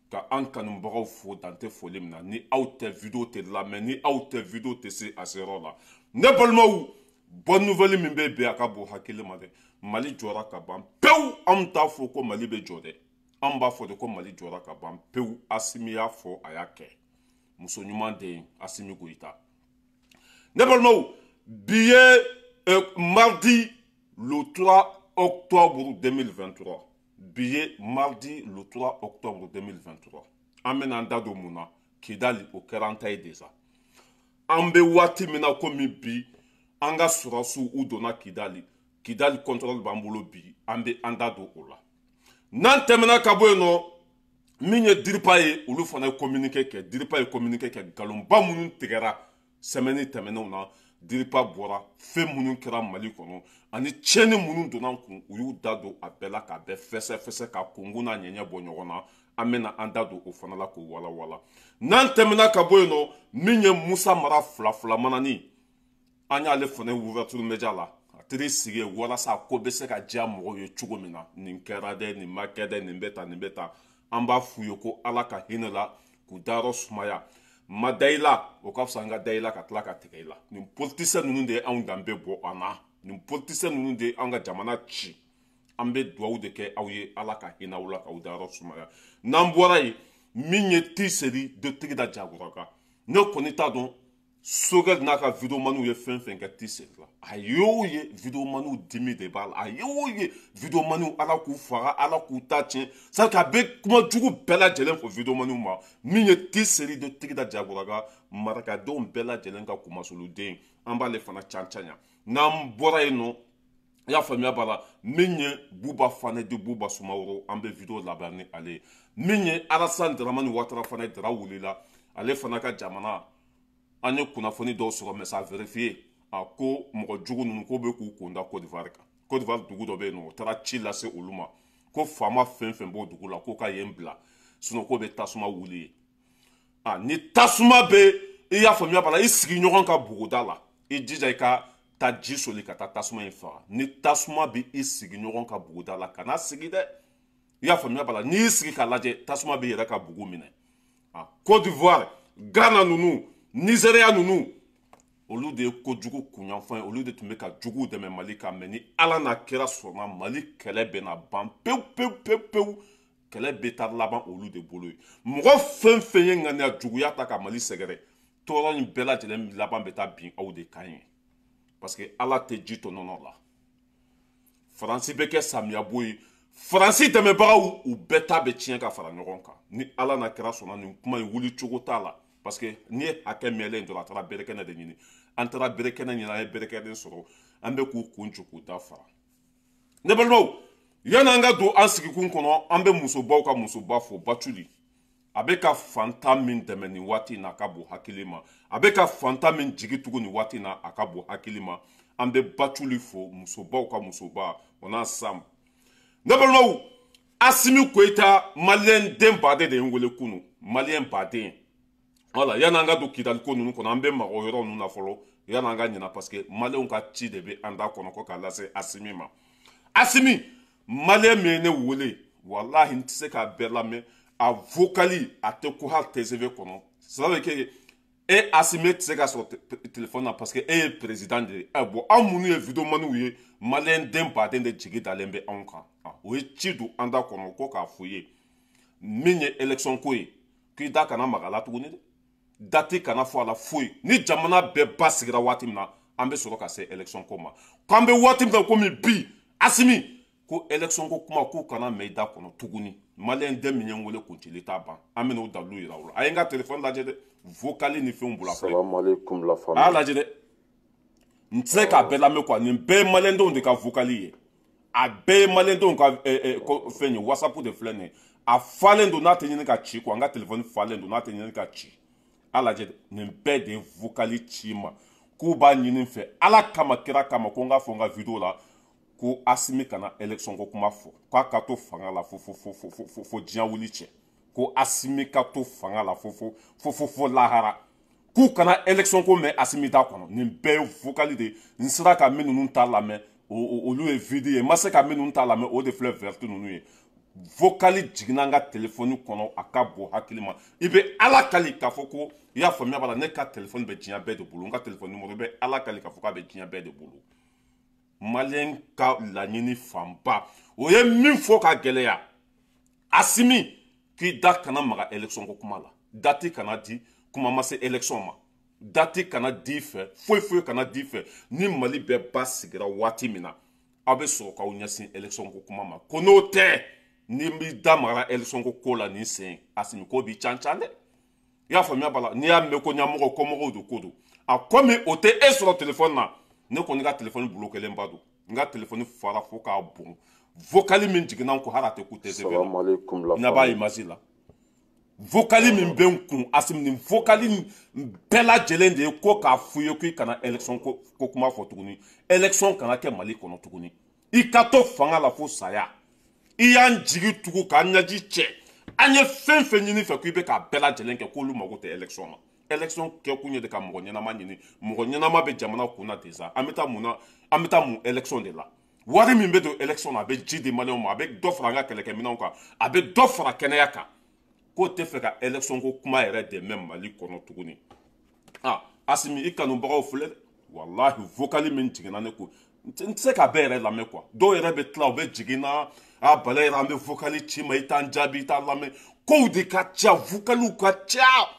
Ka an kanubagaw fo dan tɛ foli min na. Ni aw tɛ vidéo tɛ lamɛn, ni aw tɛ vidéo tɛ se a seyɔrɔ la. Ne balimaw, bonne nouvelle min bɛ bi, a ka bon hakili ma dɛ. Mali jɔra ka ban pewu. Anw t'a fɔ ko Mali bɛ jɔ dɛ, anw b'a fɔ de ko Mali jɔra ka ban pewu. Asimi y'a fɔ, a y'a kɛ. Muso ɲuman den Asimi Goyita. Ne balimaw, bi ye mardi le 3 octobre 2023. Bi ye mardi le 3 octobre 2023. An bɛna an da don mun na? Kidali, o kɛra an ta ye déjà. An bɛ waati min na komi bi, an ka sɔrɔsiw u donna Kidali. Kidali contrôle b'an bolo bi, an bɛ an da don o la. N'an tɛmɛna ka bɔ yen nɔ, min ye DIRPA ye, olu fana ye communiqué kɛ. DIRPA ye communiqué kɛ, nkalonba minnu tigɛra semaine tɛmɛnenw na, DIRPA bɔra. Fɛn minnu kɛra Mali kɔnɔ ani tiɲɛni minnu donna an kun, u y'u da don a bɛɛ la k'a bɛɛ fɛsɛ-fɛsɛ, ka kunkun n'a ɲɛɲɛ bɔ ɲɔgɔn na. An bɛna an da don o fana la k'o walawala. N'an tɛmɛna ka bɔ yen nɔ, min ye Musa Mara fila fila manani, an y'ale fana ouverture média la. A teri sigi walasa ko bɛ se ka diya mɔgɔw ye cogo min na. Nin kɛra dɛ, nin ma kɛ dɛ, nin bɛ tan, nin bɛ tan. An b'a f'u ye ko Ala ka hinɛ la k'u dayɔrɔ sumaya. Ma da i la, o ka fisa n ka da i la ka tila ka tigɛ i la. Nin politicien ninnu de ye anw danbe bɔ an na, nin politicien ninnu de ye an ka jamana ci. An bɛ duwawu de kɛ aw ye, Ala ka hinɛ aw la k'aw dayɔrɔ sumaya. N'an bɔra yen, min ye Tiseri de Tigida Jaguraga, ne kɔni t'a dɔn Sogɛl n'a ka videomaniw ye fɛn fɛn kɛ Tiseri la. A ye o ye, videomaniw dimi de b'a la. A ye o ye, videomaniw, Ala k'u faga, Ala k'u ta tiɲɛ. C'est a bɛ kuma jugu bɛɛ lajɛlen fɔ videomaniw ma. Min ye Tiseri de Tigida Jaguraga, marakadenw bɛɛ lajɛlen ka kumasoluden, an b'ale fana can can. N'an bɔra yen nɔ, i y'a faamuya b'a la, min ye Buba Fane di Buba Sumaworo, an bɛ vidéo laban ni ale ye. Min ye Alassane Dramane Ouattara fana ye, Dara wulila ale fana ka jamana. An ye kunnafoni dɔw sɔrɔ, mais ça vérifié, a ko mɔgɔ jugu ninnu ko bɛ k'u kun da Côte d'Ivoire kan. Côte d'Ivoire dugu dɔ bɛ yen nɔ, o taara ci lase olu ma ko faama fɛn fɛn b'o dugu la, k'o ka yen bila, sinon k'o bɛ tasuma wuli ye. A ni tasuma bɛ, i y'a faamuya b'a la, i sigiɲɔgɔn ka buguda la, i jija i ka taa ji soli ka taa tasuma in faga. Ni tasuma bɛ i sigiɲɔgɔn ka buguda la, kana sigi dɛ. I y'a faamuya b'a la, n'i y'i sigi k'a lajɛ, tasuma b'i yɛrɛ ka bugu minɛ. A Côte d'Ivoire, Ghana ninnu, Nizeriya ninnu, olu de ye kojugu kunyanfan ye, olu de tun bɛ ka juguw dɛmɛ Mali kan. Mɛ ni Ala n'a kira sɔnna, Mali kɛlɛ bɛna ban pewu pewu pewu pewu. Kɛlɛ bɛ taa laban olu de bolo ye. Mɔgɔ fɛn fɛn ye ŋaniya juguya ta ka Mali sɛgɛrɛ, tɔɔrɔ in bɛɛ lajɛlen laban bɛ taa bin aw de kan ye, parce que Ala tɛ ji to nɔnɔ la. Faransi bɛ kɛ samiyabo ye, Faransi dɛmɛbagaw u bɛɛ ta bɛ tiɲɛ ka fara ɲɔgɔn kan. Ni Ala n'a kira sɔnna, nin kuma in wuli cogo t'a la, parce que n'i ye hakɛ mɛnlen dɔrɔn, a taara berekɛnɛ de ɲini. An taara berekɛnɛ ɲini, an ye berekɛnɛ sɔrɔ, an bɛ k'u kun ci k'u da fara. Ne balimaw, yanni an ka don an sigikun kɔnɔ, an bɛ musobaw ka musoba fo, Baculi. A bɛ ka fantan min dɛmɛ nin waati in na, a ka bon hakili ma. A bɛ ka fantan min jigi tugu nin waati in na, a ka bon hakili ma. An bɛ Baculi fo, musobaw ka musoba, o n'a sam. Ne balimaw, Asimi Goyita, maliyɛn den baden de ye n wele kunu, maliyɛn baden. Wala yanni an ka don Kidali ko ninnu kɔnɔ, an bɛ mago yɔrɔ ninnu na fɔlɔ, yanni an ka ɲina, parce que maliyɛnw ka ci de bɛ an da kɔnɔ ko k'a lase Asimi ma. Asimi, maliyɛn min ye ne wele, walahi n tɛ se k'a bɛɛ lamɛn. A vocal a tɛ ko hali TGV kɔnɔ. C'est à dire que e Asimi tɛ se ka sɔrɔ téléphone na, parce que e ye président de ye. Ɛ bon, anw minnu ye videomaniw ye, maliyɛn den baden de jigi dalen bɛ anw kan. O ye ci don an da kɔnɔ ko k'a f'u ye, min ye élection ko ye, k'i da kana maga a la tuguni dɛ, date kana fɔ a la foyi. Ni jamana bɛɛ ba sigira waati min na, an bɛ sɔrɔ ka se élection ko ma. K'an bɛ waati min na komi bi, Asimi ko élection ko kuma, k'u kana mɛn i da kɔnɔ tuguni. Maliyɛn den min ye n wele, kuncili t'a ban, an bɛna o dalilu yira u la. A ye n ka téléphone lajɛ dɛ, vocal ni fɛnw bolo a filɛ. Salam alaikum la famille. A y'a lajɛ dɛ, n tɛ se k'a bɛɛ lamɛn quoi. Nin bɛɛ ye maliyɛndenw de ka vocal ye, a bɛɛ ye maliyɛndenw ka fɛn ye. WhatsApp de filɛ nin ye, a falen don n'a tɛ ɲini ka ci quoi. N ka téléphone falen don n'a tɛ ɲini ka ci. A lajɛ dɛ, nin bɛɛ de ye vocal ci ma k'u b'a ɲini n fɛ, Ala kama, kira kama, ko n k'a fɔ n ka vidéo la ko Asimi kana élection ko kuma fɔ, k'a ka to fanga la fo fo fo fo fo fo diɲɛ wuli cɛ, ko Asimi ka to fanga la fo fo fo fo fo lahara, k'u kana élection ko mɛn Asimi da kɔnɔ. Nin bɛɛ ye vocal de ye. N sera ka minnu ta lamɛn, olu ye vide ye. N ma se ka minnu ta lamɛn, o de filɛ verte ninnu ye. Vocal jiginna n ka telefɔni kɔnɔ, a ka bon hakili ma. I bɛ Ala kali k'a fɔ ko i y'a faamuya b'a la, ne ka telefɔni bɛ diɲɛ bɛɛ de bolo, n ka telefɔni numéro bɛ Ala kali k'a fɔ k'a bɛ diɲɛ bɛɛ de bolo. Maliyɛn ka laɲini fanba o ye min fɔ ka gɛlɛya, Asimi k'i da kana maga élection ko kuma la, date kana di, kuma ma se élection ma, date kana di fɛ, foyi foyi kana di fɛ. Ni Mali bɛɛ ba sigira waati min na, aw bɛ sɔrɔ k'aw ɲɛsin élection ko kuma ma. Ko n'o tɛ, ni b'i da magara élection ko ko la nin sen, Asimi ko b'i can can dɛ. I y'a faamuya b'a la, n'i y'a mɛn ko ɲɛmɔgɔ kɔmɔgɔw de ko don, a komi o tɛ e sɔrɔ telefɔni na. Ne kɔni ka telefɔni bloqué ba don, n ka telefɔni fara fo k'a bon. Vocal min jiginna n kun, hali a tɛ ku TCV la, n'a b'a image la. Vocal min bɛ n kun, Asimi, nin vocal bɛɛ lajɛlen de ye ko k'a f'u ye k'i kana élection ko kuma fɔ tuguni, élection kana kɛ Mali kɔnɔ tuguni, i ka to fanga la fo saya. I y'an jigi tugu k'an ɲɛji cɛ, an ye fɛn fɛn ɲini fɛ k'i bɛ k'a bɛɛ lajɛlen kɛ, k'olu mago tɛ élection na. Élection kɛkun ye de ka mɔgɔ ɲɛnama ɲini, mɔgɔ ɲɛnama bɛ jamana kun na déjà. An bɛ taa mun na? An bɛ taa mun élection de la? Wari min bɛ don élection na, a bɛ ji di maliyɛnw ma, a bɛ dɔ fara an ka kɛlɛkɛminɛnw kan, a bɛ dɔ fara kɛnɛya kan. K'o tɛ fɛ ka élection ko kuma yɛrɛ dɛmɛ Mali kɔnɔ tuguni. Ah, Asimi, i kanubagaw filɛ dɛ, walahi vocal min jiginna ne kun, n tɛ se k'a bɛɛ yɛrɛ lamɛn quoi. Dɔw yɛrɛ bɛ tila u bɛ jigin na, a bala yɛrɛ, an bɛ vocal ci ma, i t'an jaabi, i t'a lamɛn. Kow de ka ca, vocaliw ka ca.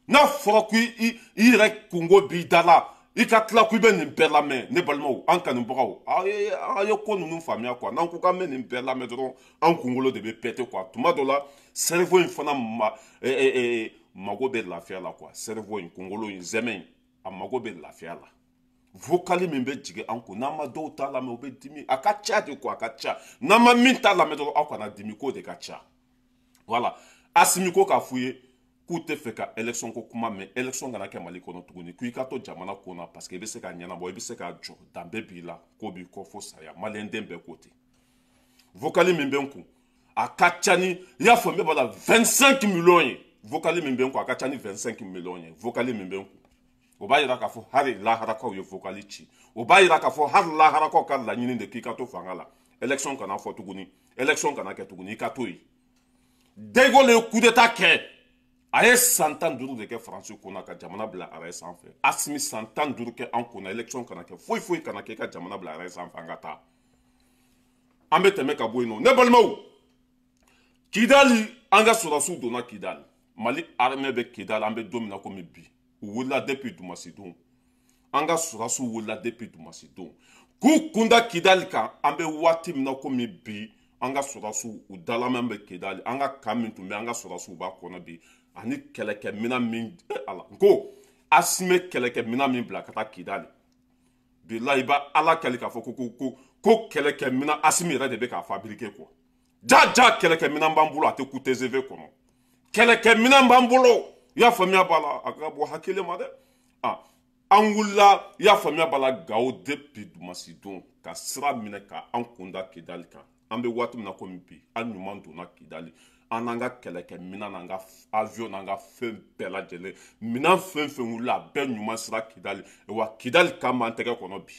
N'a fɔra ko i yɛrɛ kungo b'i da la, i ka tila ko i bɛ nin bɛɛ lamɛn. Ne balimaw, an kanubagaw, aw ye ko ninnu faamuya quoi. N'an ko k'an bɛ nin bɛɛ lamɛn dɔrɔn, an kunkolo de bɛ péter quoi. Tuma dɔ la, cerveau in fana mago bɛ lafiya la quoi. Cerveau in, kunkolo in, zɛmɛ in, a mago bɛ lafiya la. Vocal min bɛ jigin an kun, n'an ma dɔw ta lamɛn, o bɛ dimi. A ka ca de quoi, a ka ca. N'an ma min ta lamɛn dɔrɔn, aw kana dimi, k'o de ka ca. Voilà, Asimi ko k'a f'u ye k'u tɛ fɛ ka élection ko kuma mɛn, élection kana kɛ Mali kɔnɔ tuguni, k'i ka to jamana kun na parce que i bɛ se k'a ɲɛnabɔ, i bɛ se k'a jɔ, danbe b'i la, ko b'i kɔ fo saya. Maliyɛn den bɛɛ ko ten. Vocal min bɛ n kun, a ka ca ni, i y'a faamuya b'a la, 25 millions ye. Vocal min bɛ n kun, a ka ca ni 25 millions ye. Vocal min bɛ n kun, o b'a yira k'a fɔ hali laharakaw ye vocal ci, o b'a yira k'a fɔ hali laharakaw ka laɲini de k'i ka to fanga la, élection kana fɔ tuguni, élection kana kɛ tuguni, i ka to yen. De Gaulle ye coup d'état kɛ, a ye san 15 de kɛ Faransi kunna ka jamana bila araye sanfɛ. Asimi san 15 kɛ an kunna, élection kana kɛ, foyi foyi kana kɛ, i ka jamana bila araye sanfɛ, an ka taa. An bɛ tɛmɛ ka bɔ yen nɔ. Ne balimaw, Kidali, an ka sɔrɔdasiw donna Kidali. Mali armée bɛ Kidali, an bɛ don min na komi bi. U wulila depuis Dumasidon, an ka sɔrɔdasiw wulila depuis Dumasidon k'u kunda Kidali kan. An bɛ waati min na komi bi, an ka sɔrɔdasiw u dalamɛn bɛ Kidali. An ka kan min tun bɛ, an ka sɔrɔdasiw b'a kɔnɔ bi, ani kɛlɛkɛminɛn min, Ala n ko Asimi kɛlɛkɛminɛn min bila ka taa Kidali, bilahi i b'a Ala kali k'a fɔ ko ko ko ko kɛlɛkɛminɛn Asimi yɛrɛ de bɛ k'a fabriquer quoi. Ja ja kɛlɛkɛminɛn b'an bolo, a tɛ ku TGV kɔnɔ, kɛlɛkɛminɛn b'an bolo. I y'a faamuya b'a la, a ka bɔ hakili ma dɛ. Ah, an wulila, i y'a faamuya b'a la, Gawo depuis Dumasidon ka sira minɛ ka an kunda Kidali kan. An bɛ waati min na komi bi, an ɲuman donna Kidali, an n'an ka kɛlɛkɛminɛn n'an ka avion n'an ka fɛn bɛɛ lajɛlen, minɛn fɛn fɛn wulila, a bɛɛ ɲuman sera Kidali. Wa Kidali kan b'an tɛgɛ kɔnɔ bi.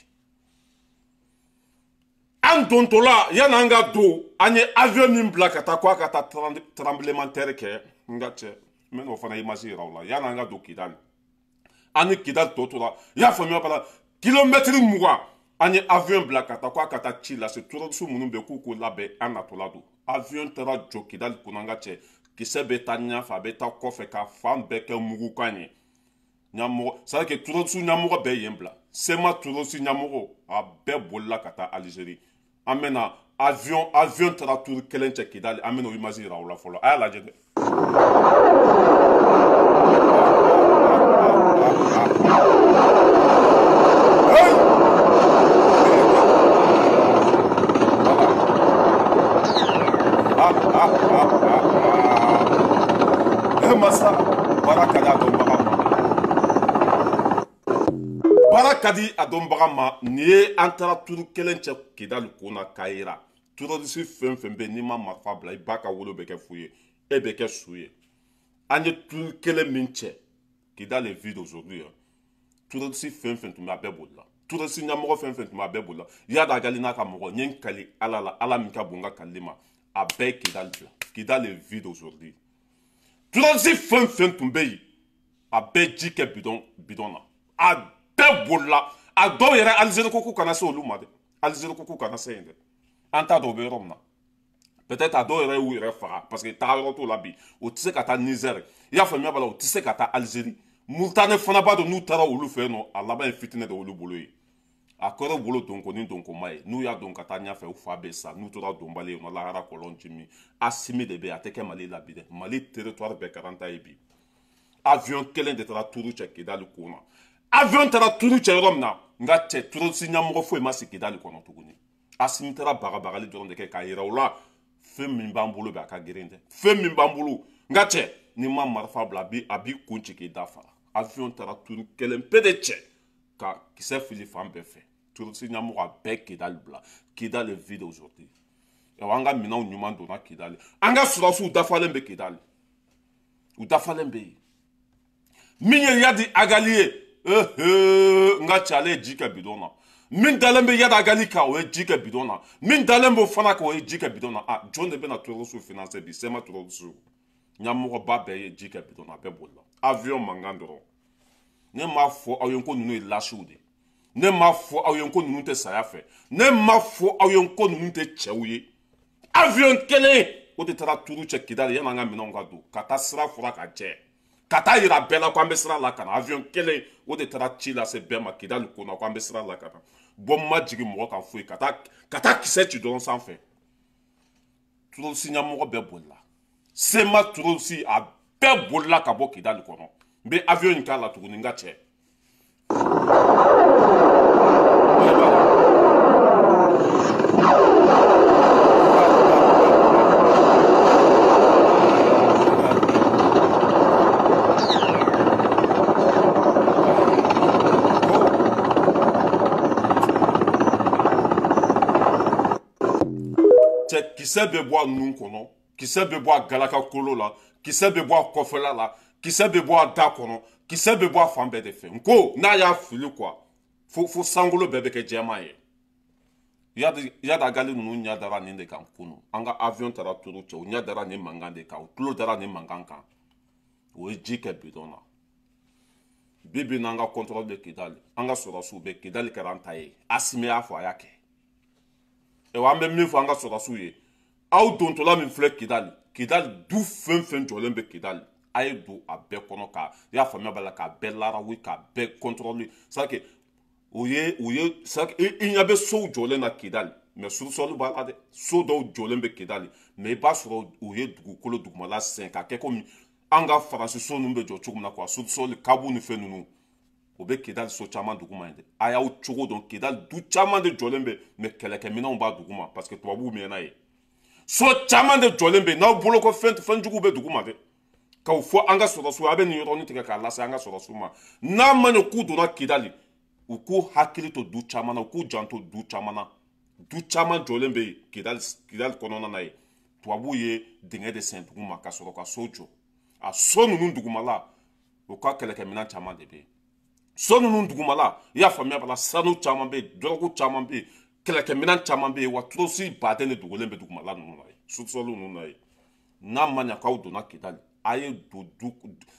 An dontɔla, yan'an ka don, an ye avion min bila ka taa ko a ka taa tremblement terre kɛ, n ka cɛ, n bɛ n'o fana image yira aw la. Yan'an ka don Kidali, an ni Kidali tɔ tora, i y'a faamuya b'a la, kilomɛtiri 20, an ye avion bila ka taa ko a ka taa ci lase terroriste minnu bɛ k'u k'o labɛn, an natɔla don. Avion taara jɔ Kidali kɔnɔ, an ka cɛ, kisɛ bɛ taa ɲɛfɛ, a bɛ taa kɔfɛ, ka fan bɛɛ kɛ mugukan ye. Ɲɛmɔgɔ, c'est à dire que terroriste ɲɛmɔgɔ bɛɛ yen bila, CMA terroriste ɲɛmɔgɔ a bɛɛ bolila ka taa Algérie. An bɛna avion taara turu kelen cɛ Kidali, an bɛna o image yira aw la fɔlɔ, a y'a lajɛ dɛ. Masa, baara ka di a dɔnbaga ma, baara ka di a dɔnbaga ma. Nin ye an taara turu kelen cɛ Kidali kun na k'a yira terroriste fɛn fɛn bɛ, n'i ma marifa bila, i ba ka wolo bɛ kɛ fu ye, e bɛ kɛ su ye. An ye turu kelen min cɛ, Kidali est vide aujourd'hui. Terroriste fɛn fɛn tun bɛ, a bɛɛ bolila. Terroriste ɲɛmɔgɔ fɛn fɛn tun bɛ, a bɛɛ bolila. Iyad Ag Ghali n'a ka mɔgɔ, n ye n kali Ala la, Ala min ka bon n ka kalili ma, A bɛɛ ye Kidali bila. Kidali est vide aujourd'hui. Terroriste fɛn fɛn tun bɛ yen, a bɛɛ ji kɛ bidon na. A bɛɛ bolila. A dɔw yɛrɛ Algérie ko k'u kana se olu ma dɛ. Algérie ko k'u kana se yen dɛ. An t'a dɔn u bɛ yɔrɔ min na. Peut-être a dɔw yɛrɛ y'u yɛrɛ faga parce que taga yɔrɔ t'o la bi. O tɛ se ka taa Niger. I y'a faamuya b'a la, o tɛ se ka taa Algérie. Mauritanie fana b'a dɔn n'u taara olu fɛ yen nɔ, a laban ye fitinɛ de olu bolo ye. A kɛra u bolo donko ni donko ma ye. N'u y'a don ka taa ɲɛfɛ, u fa bɛ sa. N'u tora donbali ye, u ma lahara kɔlɔn ji min. Assimi de bɛ yen, a tɛ kɛ Mali la bi dɛ. Mali territoire bɛɛ kɛra an ta ye bi. Avion kelen de taara turu cɛ Kidali kun na. Avion taara turu cɛ yɔrɔ min na, nka cɛ terroriste ɲɛmɔgɔ foyi ma sigi Kidali kɔnɔ tuguni. Assimi taara bagabagali dɔrɔn de kɛ k'a yira u la fɛn min b'an bolo bi a ka girin dɛ. Fɛn min b'an bolo, nka cɛ n'i ma marifa bila a b'i kun ci k'i da fara. Avion taara turu kelen pe de cɛ ka kisɛ fili fan bɛɛ fɛ. Terroriste ɲɛmɔgɔ a bɛɛ Kidali bila. Kidali est vide aujourd'hui. Awa an ka minɛnw ɲuman donna Kidali. An ka sɔrɔdasiw dafalen bɛ Kidali. U dafalen bɛ yen. Min ye Yadi Agali ye, n ka cɛ ale ye ji kɛ bidon na. Min dalen bɛ Yadi Agali kan, o ye ji kɛ bidon na. Min dalen b'o fana kan, o ye ji kɛ bidon na. A jɔn de bɛna terroriste financer bi? CMA terroriste. Ɲɛmɔgɔba bɛɛ ye ji kɛ bidon na, a bɛɛ bolila. Avion mankan dɔrɔn. Ne m'a fɔ aw ye ko ninnu ye lâches de. Ne m'a fɔ aw ye ko ninnu tɛ saya fɛ. Ne m'a fɔ aw ye ko ninnu tɛ cɛw ye. Avion kelen o de taara turu cɛ Kidali yan'an ka minɛnw ka don. Ka taa sira fura ka jɛ. Ka taa yira bɛɛ la k'an bɛ sira la ka na. Avion kelen o de taara ci lase bɛɛ ma Kidali ko na k'an bɛ sira la ka na. Bɔn ma jigin mɔgɔ kan foyi ka taa kisɛ ci dɔrɔn sanfɛ. Terroriste ɲɛmɔgɔ bɛɛ bolila. CMA terroriste a bɛɛ bolila ka bɔ Kidali kɔnɔ. N bɛ avion in k'a la tuguni n ka cɛ. Cɛ kisɛ bɛ bɔ a nun kɔnɔ, kisɛ bɛ bɔ a galaka kolo la, kisɛ bɛ bɔ a kɔfɛla la, kisɛ bɛ bɔ a da kɔnɔ, kisɛ bɛ bɔ a fan bɛɛ de fɛ. N ko n'a y'a fili quoi, fo sankolo bɛɛ bɛ kɛ jɛman ye. Yadi Agali ninnu ɲɛ dara nin de kan kunun. An ka avion taara turu cɛ, u ɲɛ dara nin mankan de kan, u tulo dara nin mankan kan. O ye ji kɛ bidon na. Bi bi n'an ka contrôle bɛ Kidali, an ka sɔrɔdasiw bɛ Kidali kɛra an ta ye. Assimi y'a fɔ a y'a kɛ. Ayiwa an bɛ min fɔ an ka sɔrɔdasiw ye, aw dontɔla min filɛ Kidali, Kidali du fɛn fɛn jɔlen bɛ Kidali, a ye don a bɛɛ kɔnɔ ka i y'a faamuya b'a la k'a bɛɛ larawi k'a bɛɛ contrôler. C'est-à-dire que o ye c'est-à-dire i ɲɛ bɛ sow jɔlen na Kidali, mais sous-sol b'a la dɛ. So dɔw jɔlen bɛ Kidali, mais i b'a sɔrɔ u ye dugukolo dugumala sɛn k'a kɛ komi an ka Faransi so ninnu bɛ jɔ cogo min na quoi, sous-sol kabu ni fɛn ninnu. O bɛ Kidali so caman duguma yen dɛ. A y'aw cogo dɔn, Kidali du caman de jɔlen bɛ, mais kɛlɛkɛminɛnw b'a duguma parce que tubabuw mɛnna yen. So caman de jɔlen bɛ, n'aw bolo ko fɛn jugu bɛ duguma dɛ. K'aw fɔ an ka sɔrɔdasiw, a bɛ nin yɔrɔnin tigɛ k'a lase an ka sɔrɔdasiw ma. N'a ma ɲɛ k'u donna Kidali, u k'u hakili to du caman na, u k'u janto du caman na. Du caman jɔlen bɛ yen Kidali kɔnɔna na yen. Tubabuw ye dingɛ de sen duguma ka sɔrɔ ka so jɔ. A so ninnu dugumala, u ka kɛlɛkɛminɛn caman de bɛ yen. So ninnu dugumala, i y'a faamuya b'a la, sanu caman bɛ yen, dɔrɔgu caman bɛ yen, kɛlɛkɛminɛn caman bɛ yen, wa terroriste baden de dogolen bɛ dugumala ninnu na yen, sous-sol ninnu na yen. N'a ma ɲɛ k'aw donna Kidali, a ye don du,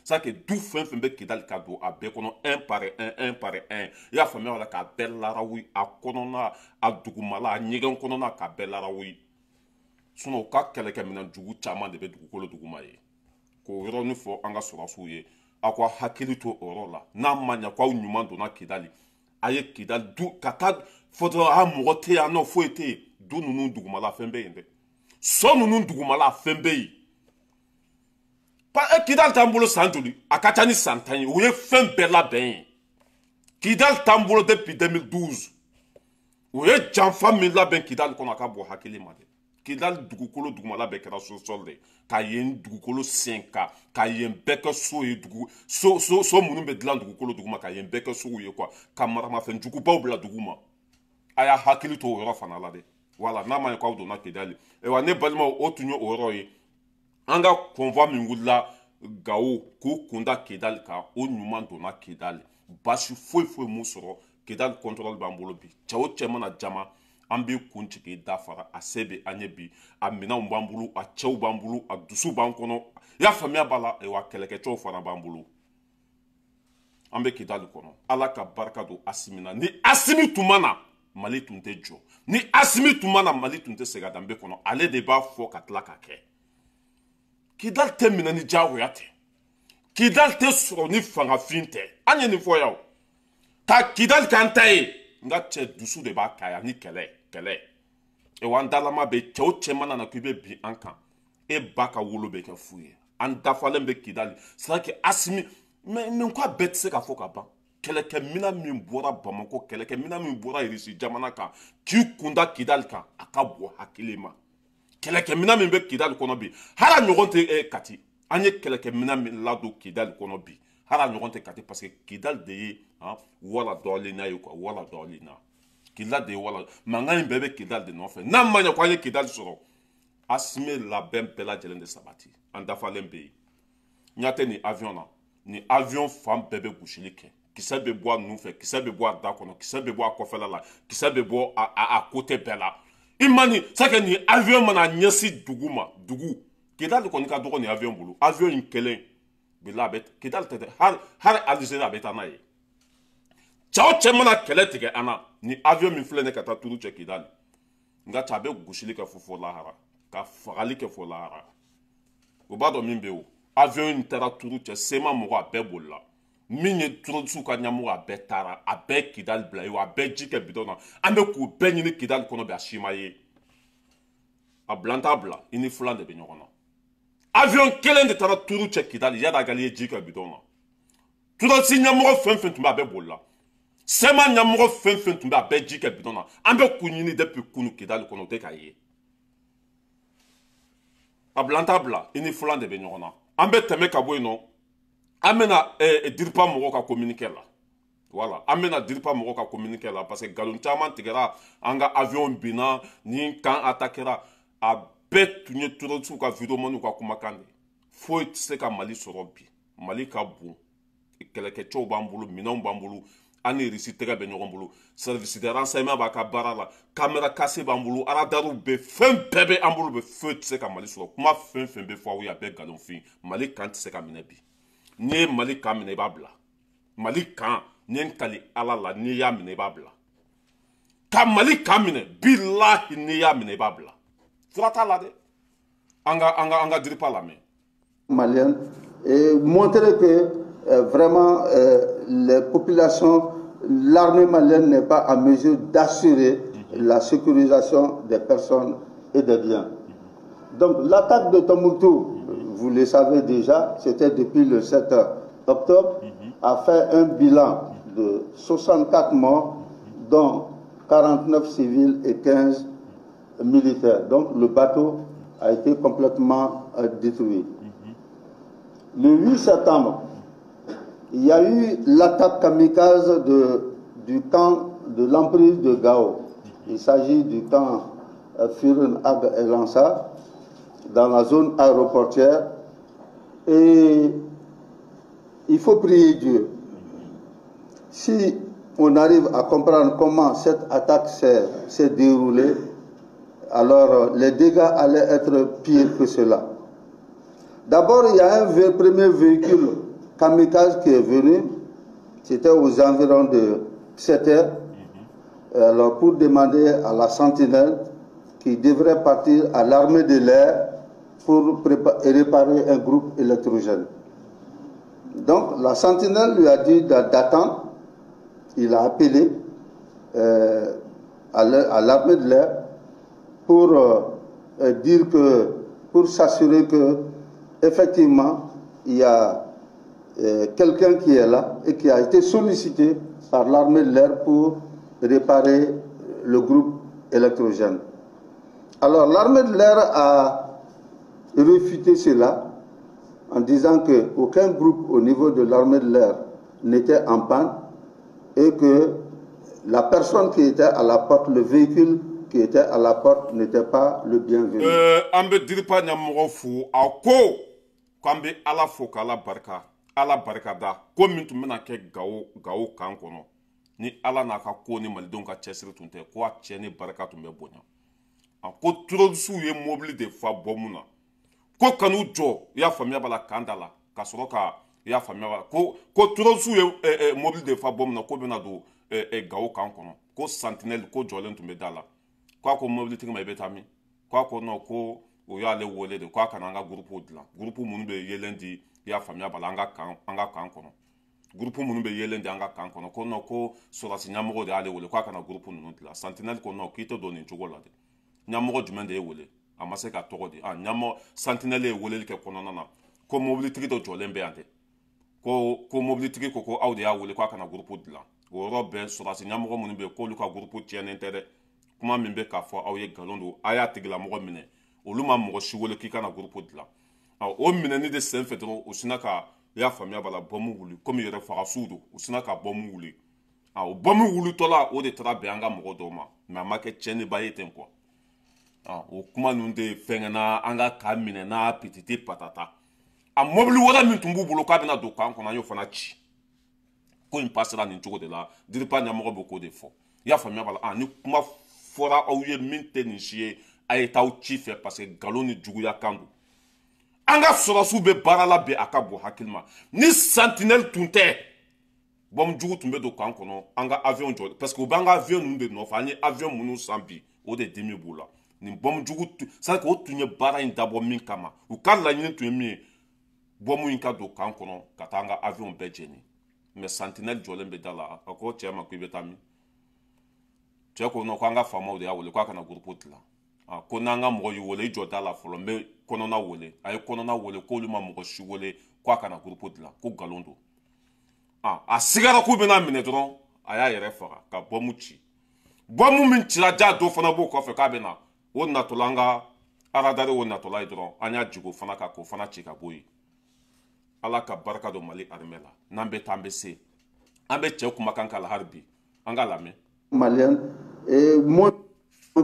c'est-à-dire que du fɛn fɛn bɛ Kidali ka don a bɛɛ kɔnɔ un par un, un par un, i y'a faamuya b'a la k'a bɛɛ larawi, a kɔnɔna, a dugumala, a ɲɛgɛn kɔnɔna k'a bɛɛ larawi. Sinon u ka kɛlɛkɛminɛn jugu caman de bɛ dugukolo duguma yen. K'o yɔrɔnin fɔ an ka sɔrɔdasiw ye, aw ka hakili to o yɔrɔ la. N'a ma ɲɛ k'aw ɲuman donna Kidali, a ye Kidali du ka taa fɔ dɔrɔn a mɔgɔ tɛ yan nɔ, foyi tɛ yen. Du ninnu dugumala fɛn bɛ yen dɛ. So ninnu dugumala fɛn bɛ yen. Kidali t'an bolo san joli? A ka ca ni san 10 ye. U ye fɛn bɛɛ labɛn yen. Kidali t'an bolo depuis 2012. U ye janfa min labɛn Kidali kɔnɔ, a ka bɔ hakili ma dɛ. Kidali dugukolo dugumala bɛɛ kɛra sous-sol de ye. Ka yen dugukolo sen ka yen bɛɛ kɛ so ye, dugu so so so minnu bɛ dilan dugukolo duguma, ka yen bɛɛ kɛ sow ye quoi, ka maramafɛn jugubaw bila duguma. A y'a hakili to o yɔrɔ fana la dɛ. Voilà, n'a ma ɲɛ k'aw donna Kidali. Ayiwa ne balimaw, o tun ye o yɔrɔ ye. An ka convoi min wulila Gawo k'u kunda Kidali kan, o ɲuman donna Kidali. Baasi foyi foyi m'u sɔrɔ. Kidali contrôle b'an bolo bi. Cɛ o cɛ mana jama, An b'i kun jigin da fara a se bɛ an ye bi, a minɛnw b'an bolo, a cɛw b'an bolo, a dusu b'an kɔnɔ, i y'a faamuya b'a la, wa kɛlɛkɛcɛw fana b'an bolo. An bɛ Kidali kɔnɔ. Ala ka barika don Asimi na. Ni Asimi tun ma na, Mali tun tɛ jɔ. Ni Asimi tun ma na, Mali tun tɛ segin a danbe kɔnɔ. Ale de b'a fɔ ka tila ka kɛ. Kidali tɛ minɛ ni diyagoya tɛ. Kidali tɛ sɔrɔ ni fangafin tɛ. An ye nin fɔ yan o. Ka Kidali k'an ta ye. N ka cɛ dusu de b'a kɛ yan ni kɛlɛ kɛlɛ. Wa an dalama bɛ cɛ o cɛ mana na k'i bɛ bin an kan, e ba ka wolo bɛ kɛ fu ye. An dafalen bɛ Kidali. C'est à dire que Asimi, mais nin ko a bɛɛ tɛ se ka fɔ ka ban. Kɛlɛkɛminɛn min bɔra Bamakɔ, kɛlɛkɛminɛn min bɔra Irisi jamana kan k'i kunda Kidali kan, a ka bɔ hakili ma. Kɛlɛkɛminɛn min bɛ Kidali kɔnɔ bi, hali a ɲɔgɔn tɛ Kati. An ye kɛlɛkɛminɛn min ladon Kidali kɔnɔ bi, hali a ɲɔgɔn tɛ Kati, parce que Kidali de ye wala dɔɔnin ye quoi, wala dɔɔnin na. Kidali de ye wala, mankan in bɛɛ bɛ Kidali de nɔfɛ. N'a ma ɲɛ ko an ye Kidali sɔrɔ, Asimi labɛn bɛɛ lajɛlen de sabati. An dafalen bɛ yen. N ɲa tɛ nin avion na, nin avion fan bɛɛ bɛ gosili kɛ. Kisɛ bɛ bɔ a nun fɛ, kisɛ bɛ bɔ a da kɔnɔ, kisɛ bɛ bɔ a kɔfɛla la, kisɛ bɛ bɔ a côté bɛɛ la. I ma nin c'est que nin avion mana ɲɛsin dugu ma, dugu Kidali kɔni ka dɔgɔ nin avion bolo. Avion in kelen bila a bɛ Kidali tɛ dɛ, hali Algérie a bɛ taa n'a ye. Cɛ o cɛ mana kɛlɛ tigɛ an na, ni avion min filɛ nin ye ka taa turu cɛ Kidali, nka cɛ a bɛ gosili kɛ fo lahara, ka fagali kɛ fo lahara. O b'a dɔn min bɛ yen o. Avion in taara turu cɛ, sema mɔgɔ a bɛɛ bolila. Min ye terroriste ka ɲɛmɔgɔ a bɛɛ taara, a bɛɛ Kidali bila yen, a bɛɛ ji kɛ bidɔn na. An bɛ k'u bɛɛ ɲini Kidali kɔnɔ bi, a si ma ye. A bila n t'a bila, i ni filan de bɛ ɲɔgɔn na. Avion kelen de taara turu cɛ Kidali, Iyad Ag Ghali ye ji kɛ bidɔn na. Terroriste ɲɛmɔgɔ fɛn fɛn tun bɛ, a bɛɛ bolila. Sema ɲɛmɔgɔ fɛn fɛn tun bɛ, a bɛɛ ji kɛ bidɔn na. An bɛ k'u ɲini depuis kunu Kidali kɔnɔ, o tɛ k'a ye. A bila n t'a bila, i ni filan de bɛ ɲɔgɔn na. An bɛ tɛmɛ ka bɔ yen nɔ. An bɛna DIRPA mɔgɔw ka communiqué la. Voilà, an bɛna DIRPA mɔgɔw ka communiqué la, parce que nkalon caman tigɛra, an ka avion binna, ni camp attaquera, a bɛɛ tun ye terroriste ka vidéoman ka kumakan de. Foyi tɛ se ka Mali sɔrɔ bi. Mali ka bon, kɛlɛkɛcɛw b'an bolo, minɛnw b'an bolo, an ni Irisi tɛgɛ bɛ ɲɔgɔn bolo, service de renseignement b'a ka baara la, caméra cachée b'an bolo, radarw bɛ, fɛn bɛɛ bɛ an bolo bɛ, foyi tɛ se ka Mali sɔrɔ. Kuma fɛn fɛn bɛ fɔ aw ye, a bɛɛ nkalonfin. Mali kan tɛ se ka minɛ bi. N'i ye Mali kan minɛ, i b'a bila. Mali kan, n'i ye n kali Ala la, n'i y'a minɛ, i b'a bila. Ka Mali kan minɛ, bilahi n'i y'a minɛ, i b'a bila. Fura t'a la dɛ. An ka DIRPA lamɛn. Malienne et montrer que vraiment les populations, l'armée malienne n'est pas en mesure d'assurer la sécurisation des personnes et des biens. Donc l'attaque de Tombouctou, vous le savez déjà, c'était depuis le 7 octobre, a fait un bilan de 64 morts, dont 49 civils et 15 militaires. Donc le bateau a été complètement détruit. Le 8 septembre, il y a eu l'attaque kamikaze du camp de l'emprise de Gao. Il s'agit du camp Firun Ag El Ansar, dans la zone aéroportière. Et il faut prier Dieu. Si on arrive à comprendre comment cette attaque s'est déroulée, alors les dégâts allaient être pires que cela. D'abord, il y a un premier véhicule kamikaze qui est venu, c'était aux environs de 7 heures, alors pour demander à la sentinelle qui devrait partir à l'armée de l'air pour réparer un groupe électrogène. Donc la sentinelle lui a dit d'attendre. Il a appelé à l'armée de l'air pour dire que, pour s'assurer que effectivement il y a quelqu'un qui est là et qui a été sollicité par l'armée de l'air pour réparer le groupe électrogène. Alors l'armée de l'air a réfuté cela en disant qu'aucun groupe au niveau de l'armée de l'air n'était en panne et que la personne qui était à la porte, le véhicule qui était à la porte n'était pas le bienvenu. An bɛ DIRPA ɲɛmɔgɔ fo, a ko k'an bɛ Ala fo k'Ala barika, Ala barika da ko min tun bɛna kɛ Gawo, Gawo kan kɔnɔ. Ni Ala n'a ka ko ni malidenw ka cɛsiri tun tɛ, ko a tiɲɛni barika tun bɛ bonya. A ko terrorisiw ye mobili de fa bɔmu na, ko kan'u jɔ, i y'a faamuya b'a la, kan da la ka sɔrɔ ka, i y'a faamuya b'a la, ko terrorisiw ye mobili de fa bɔmu na, ko bɛna don Gawo kan kɔnɔ, ko sentinelle ko jɔlen tun bɛ da la, k'a ko mobilitigi ma i bɛ taa min, k'a ko non, ko o y'ale wele de, k'a kana an ka groupe dilan, groupe minnu bɛ yelen di, i y'a faamuya b'a la, an ka kan kɔnɔ, groupe minnu bɛ yelen di an ka kan kɔnɔ, ko non, ko sɔrɔdasi ɲɛmɔgɔ de y'ale wele k'a kana groupe ninnu dilan. Sentinelle ko non, k'i tɛ don nin cogo la dɛ, ɲɛmɔgɔ jumɛn de ye wele, a ma se ka tɔgɔ di. A ɲɛmɔgɔ sentinelle ye weleli kɛ kɔnɔna na, ko mobilitigi dɔ jɔlen bɛ yan dɛ, ko mobilitigi ko aw de y'a wele k'a kana groupe dilan. O yɔrɔ bɛɛ sɔrɔdasi ɲɛmɔgɔ minnu bɛ yen k'olu ka groupe tiɲɛnen tɛ dɛ, kuma min bɛ k'a fɔ aw ye nkalon don, a y'a tigilamɔgɔ minɛ, olu ma mɔgɔ si wele k'i kana groupe dilan. O minɛni de senfɛ dɔrɔn, o sinna ka, i y'a faamuya b'a la, bɔmu wuli, komi yɛrɛ fagasuw don, u sinna ka bɔmu wuli. O bɔmu wulitɔla, o de taara bɛn an ka mɔgɔ dɔw ma, mais a ma kɛ tiɲɛniba ye ten quoi. O kuma ninnu de fɛngɛnna an ka kan minɛ n'a pititi patata. A mobili wɛrɛ min tun b'u bolo k'a bɛna don kan kɔnɔ, an y'o fana ci. Ko in pasera nin cogo de la, DIRPA ɲɛmɔgɔ bɛ k'o de fɔ. I y'a faamuya b'a la, ni kuma fɔra aw ye min tɛ nin si ye, a ye t'aw ci fɛ, parce que nkalon ni juguya kan don. An ka sɔrɔdasiw bɛ baara la bi, a ka bon hakili ma. Ni sentinelle tun tɛ, bɔmu jugu tun bɛ don kan kɔnɔ, an ka avion jɔ, parce que u b'an ka avion ninnu de nɔfɛ, an ye avion minnu san bi, o de dimi b'u la. Nin bɔmu jugu, c'est que o tun ye baara in dabɔ min kama, u ka laɲini tun ye min ye, bɔmu in ka don kan kɔnɔ ka taa an ka avion bɛɛ jeni. Mais sentinelle jɔlen bɛ da la, a ko cɛ ma k'i bɛ taa min? Cɛ ko non, k'an ka faamaw de y'a wele k'a kana groupe dilan. Ko n'an ka mɔgɔ y'i wele, i jɔ da la fɔlɔ, n bɛ kɔnɔna wele. A ye kɔnɔna wele, k'olu ma mɔgɔ si wele k'a kana groupe dilan, ko nkalon don. A sigara k'u bɛna minɛ dɔrɔn, a y'a yɛrɛ faga ka bɔmu ci. Bɔmu min cira, ja dɔ fana b'o kɔfɛ k'a bɛ na, o natɔla an ka aradari, o natɔla ye dɔrɔn, an y'a jigin o fana kan k'o fana ci ka bɔ yen. Ala ka barika don Mali armée la, n'an bɛ taa an bɛ se, an bɛ cɛ kumakan k'a la hali bi, an ka lamɛn. Malien et moi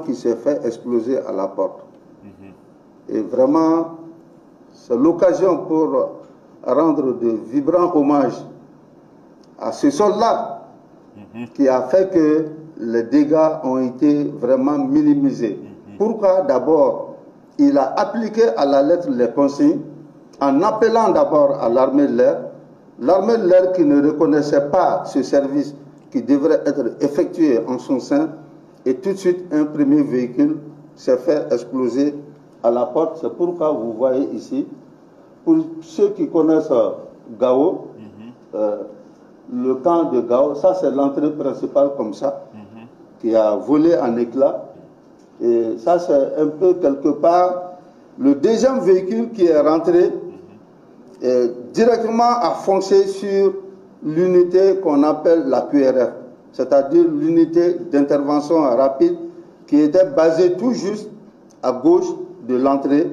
qui s'est fait exploser à la porte. Et vraiment, c'est l'occasion pour rendre de vibrants hommages à ce soldat qui a fait que les dégâts ont été vraiment minimisés. Pourquoi? D'abord, il a appliqué à la lettre les consignes en appelant d'abord à l'armée de l'air, l'armée de l'air qui ne reconnaissait pas ce service qui devrait être effectué en son sein, et tout de suite un premier véhicule s'est fait exploser à la porte. C'est pourquoi vous voyez ici, pour ceux qui connaissent Gao, le camp de Gao, ça c'est l'entrée principale comme ça, qui a volé en éclats. Et ça c'est un peu quelque part le deuxième véhicule qui est rentré directement a foncé sur l'unité qu'on appelle la QRF, c'est-à-dire l'unité d'intervention rapide qui était basée tout juste à gauche de l'entrée.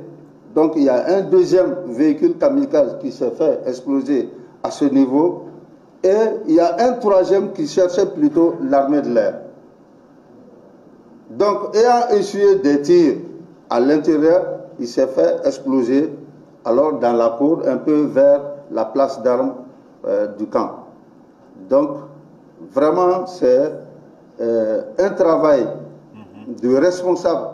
Donc il y a un deuxième véhicule kamikaze qui s'est fait exploser à ce niveau et il y a un troisième qui cherchait plutôt l'armée de l'air. Donc ayant essuyé des tirs à l'intérieur, il s'est fait exploser alors dans la cour, un peu vers la place d'armes du camp. Donc vraiment c'est un travail de responsable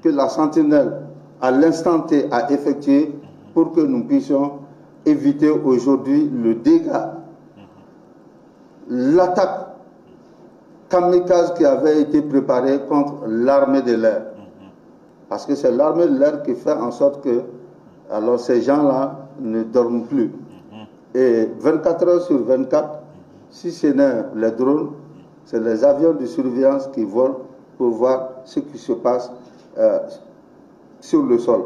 que la sentinelle à l'instant T a effectué pour que nous puissions éviter aujourd'hui le dégât, l'attaque kamikaze qui avait été préparée contre l'armée de l'air. Parce que c'est l'armée de l'air qui fait en sorte que alors ces gens-là ne dorment plus. Et 24 heures sur 24, si ce n'est les drones, c'est les avions de surveillance qui volent pour voir ce qui se passe sur le sol.